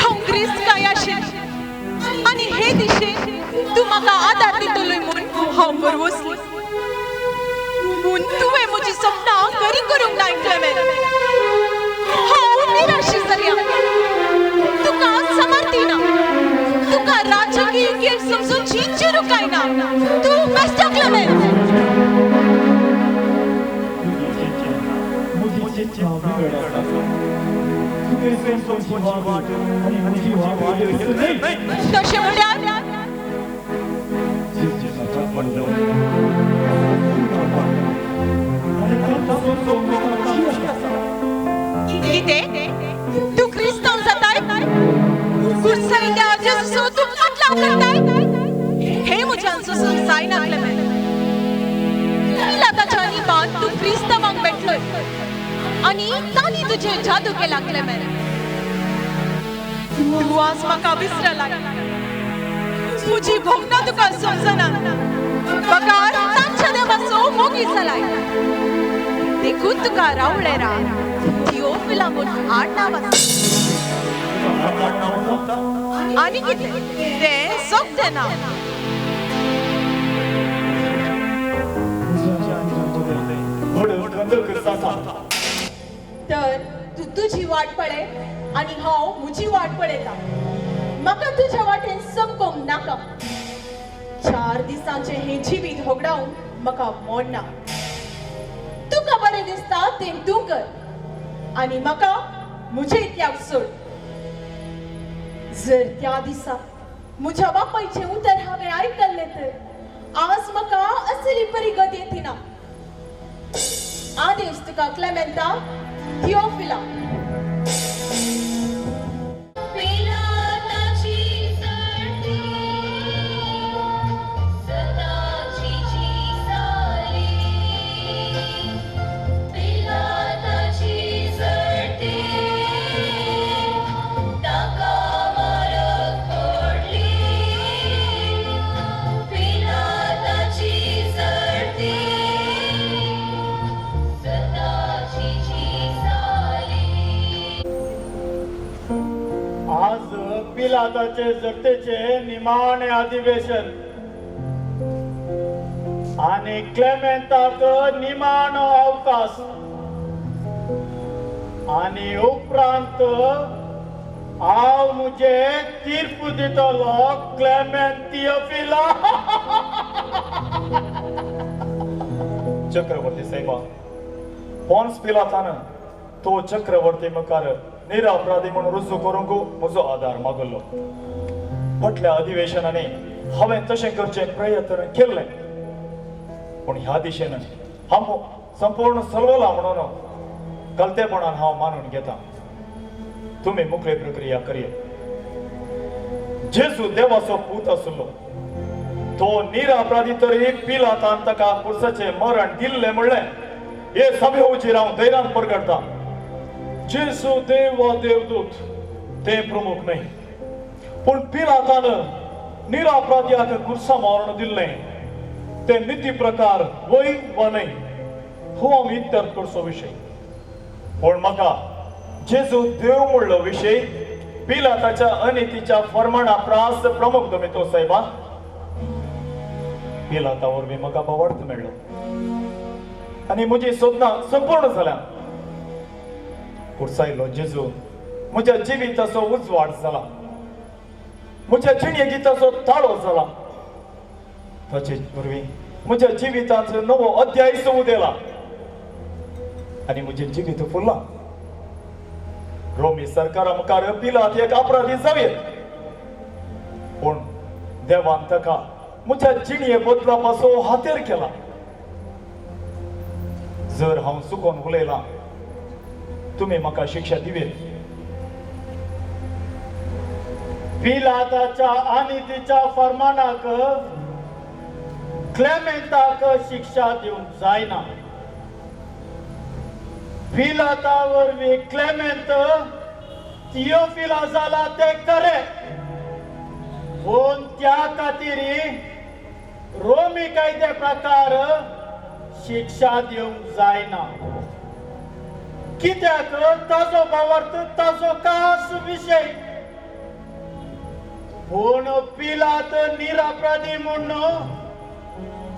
हांव क्रिस्त काय आशिल्लें आनी हे दिशेन तूं म्हाका आदार दितलोय म्हूण हांव भरवसली. पूण तुवें म्हजी सपनां खरी करूंक ना क्लेमेंट. हांव निराशी जाल्या. तुका समर्थी ना, तुका राजकीय खेळ समजून चिंचूरू काय ना. तूं बेश्टो क्लेमेंट. तशें म्हळ्यार कितें तूं क्रिस्तांव जाताय? कुर्सायल्या जेजूचो तूं फाटलाव करताय? हें म्हज्यान सोसूंक जायना क्लेमेंट. पिलाताच्या निमात तूं क्रिस्तांवांक भेटलोय आनी तांणी तुजेर जादू केला क्लेमेंट. तूं आज म्हाका विसरला. म्हजी भोगणां तुका समजना. बगार तांच्या देवाचो मोगी जालाय. देखून तुका रावळेरा थिओफिला म्हूण आडनांव आसा. आनी कितें तें सोंपतें ना. तर तूं तुजी वाट पळय आनी हांव म्हजी वाट पळयतां. म्हाका तुज्या वाटेन चमकोवंक नाका. 4 दिसांचें हें जिवीत होगडावन म्हाका मोडना. तुका बरें दिसता तें तूं कर आनी म्हाका म्हजे इतल्याक सोड. जर त्या दिसा म्हज्या बापायचें उतर हांवें आयकल्लें तर आज म्हाका असली परी गत येती ना. आदेश तुका क्लेमेंता थिओफिला. पिलाताची चढती सताची जी साली, पिलाताची चढती ताका मारक पडली, पिलाताची चढती सताची जी साली. आज पिलाताचे जगतेचे निमाणे अधिवेशन आणि क्लेमेंताक निमाणो अवकाश आणि उपरांत हांव मुझे तीर्प दितलो क्लेमेंत थिओफिला. चक्रवर्ती साहेबा, पॉन्स पिलातान तो चक्रवर्ती मुखार निरापराधी म्हणून रुजू करूंक म्हजो आदार मागलो. फाटल्या अधिवेशनांनी हांवें तशें करचें प्रयत्न केल्लें, पूण ह्या दिशेन हांव संपूर्ण सलवला म्हणून गलतेपणान हांव मानून घेता. तुमी मुखली प्रक्रिया करया. जेजू देवाचो पूत आसलो, तो निरापराधी तरी पिलातान ताका पुरसाचें मरण दिल्लें म्हणलें हे सभे उचीर हांव धैर्यान परगडटा. जेजू देव वा देवदूत तें प्रमुख न्हय, पूण पिलातान निरापराध्याक कुर्सा मारण दिल्लें तें निती प्रकार वय वा न्हय हो आमी इत्यर्थ करचो विशय. पूण म्हाका जेजू देव म्हणलो विशय पिलाताच्या अनितीच्या फर्माणा प्रास प्रमुख दमितो साहेबा. पिलाता वरवीं म्हाका भावार्थ मेळ्ळो आनी म्हजी सोदनां संपूर्ण जाल्या. कुर्सायलो जेजू म्हज्या जिविताचो उजवाड जाला, म्हज्या जिणे गिताचो ताळो जाला. ताचे वरवीं म्हज्या जिवितांत नवो अध्याय उदेला आनी म्हजें जिवीत फुल्लां. रोमी सरकारा मुखार पिलात एक अपराधी जावयेत, पूण देवान ताका म्हज्या जिणये बदलापाचो हातेर केला. जर हांव चुकोन उलयलां तुमी म्हाका शिक्षा दिवेत. पिलाताच्या आनी तिच्या फर्मानाक क्लेमेंताक शिक्षा दिवंक जायना. पिलाता वरवीं क्लेमेंत थिओफिला जाला तें खरें, पूण त्या खातीर रोमी कायदे प्रकार शिक्षा दिवंक जायना. कित्याक ताजो भावार्थ ताजो खास विशय. पूण पिलात निरापराधी म्हूण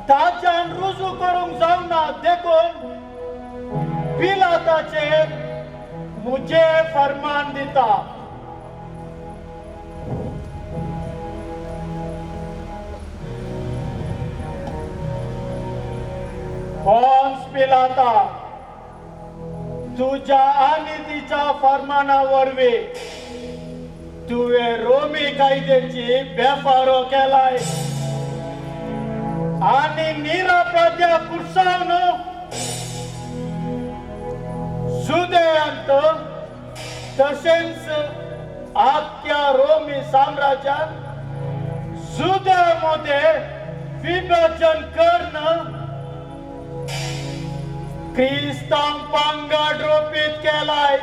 ताच्यान रुजू करूंक जावना, देखून पिलाताचेर मुझे फरमान दिता. पॉन्स पिलाता, तुझ्या आनी तिच्या फरमाना वरवीं तुवें रोमी कायद्याची बेफारो केलाय आनी निरापराध्या कुर्सावन जुदेयांत तशेंच आख्या रोमी साम्राज्यान जुदे मदें विभाजन करून क्रिस्तांव पंगड रोपीत केलाय.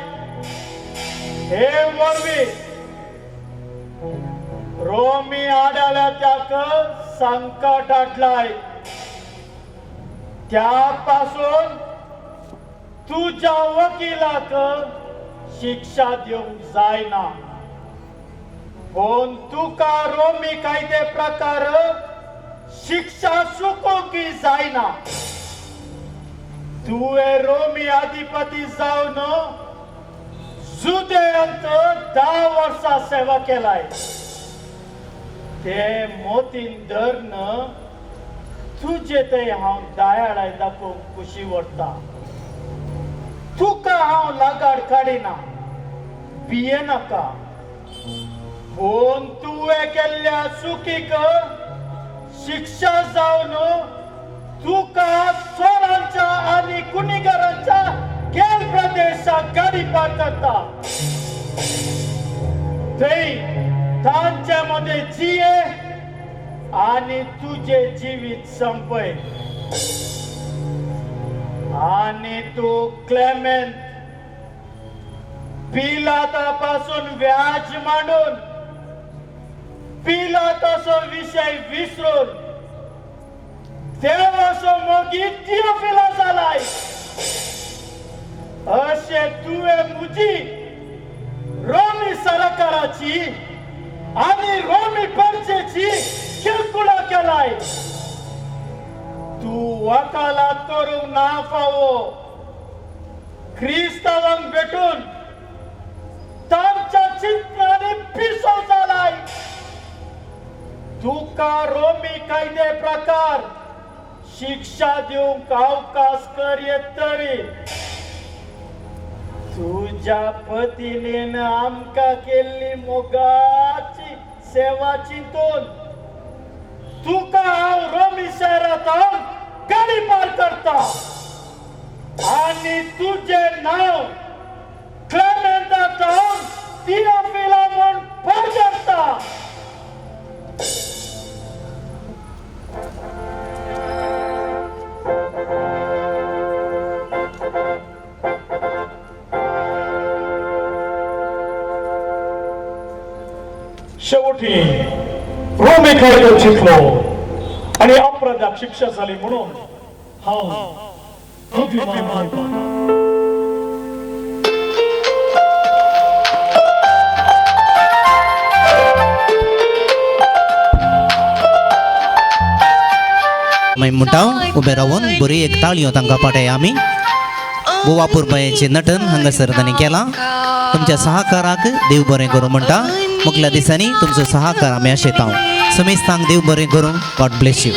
हे वरवीं रोमी आडाळ्याक संकट हाडलाय. त्यापासून तुज्या वकिलाक शिक्षा दिवंक जायना, पूण तुका रोमी कायदे प्रकार शिक्षा चुकोवंक जायना. तुवें रोमी अधिपती जावन जुदेयांत 10 वर्सां सेवा केलाय. ते मोतीन धरून तुजे थंय हांव दयाळाय दाखोवंक खुशी व्हरता. तुका हांव लागाड काडिना, भियेनाका. पूण तुवें केल्ल्या चुकीक शिक्षा जावन तुका चोरांच्या आनी गुन्हेगारांच्या केल प्रदेशाक गाडी पार करता. थंय तांच्या मदें जिये आनी तुजें जिवीत संपय. आनी तूं क्लेमेंत पिलाता पासून व्याज मांडून पिलाताचो विशय विसरून देवाचो मोगी थियोफिला जालाय. अशें तुवें म्हजी रोमी सरकाराची आनी रोमी परजेची किरकुळा केलाय. तूं वकालात करूंक ना फावो. क्रिस्तांवांक भेटून तांच्या चिंतनांनी पिसो जालाय. तुका रोमी कायदे प्रकार शिक्षा दिवंक अवकाश करयत तरी तुज्या पतीनेन आमकां केल्ली मोगाची सेवा चिंतून तुका हांव रोमी शहरांत गाडी पार करता आनी तुजें नांव क्लेमेंता थियोफिला म्हूण पार करता. शेवटी रोमी कायदो जिखलो आनी अपराधाक शिक्षा जाली म्हणून हांव अभिमान मानता. मागीर म्हणटा उबे रावन बरी एक ताळयो तांकां पाटय आमी. गोवा पुरबायेचें नटन हांगासर तांणी केलां. तुमच्या सहकाराक देव बरें करूं म्हणटा. मुखल्या दिसांनी तुमचो सहकार आमी आशेता. समेस्तांक देव बरें करूं. God bless you.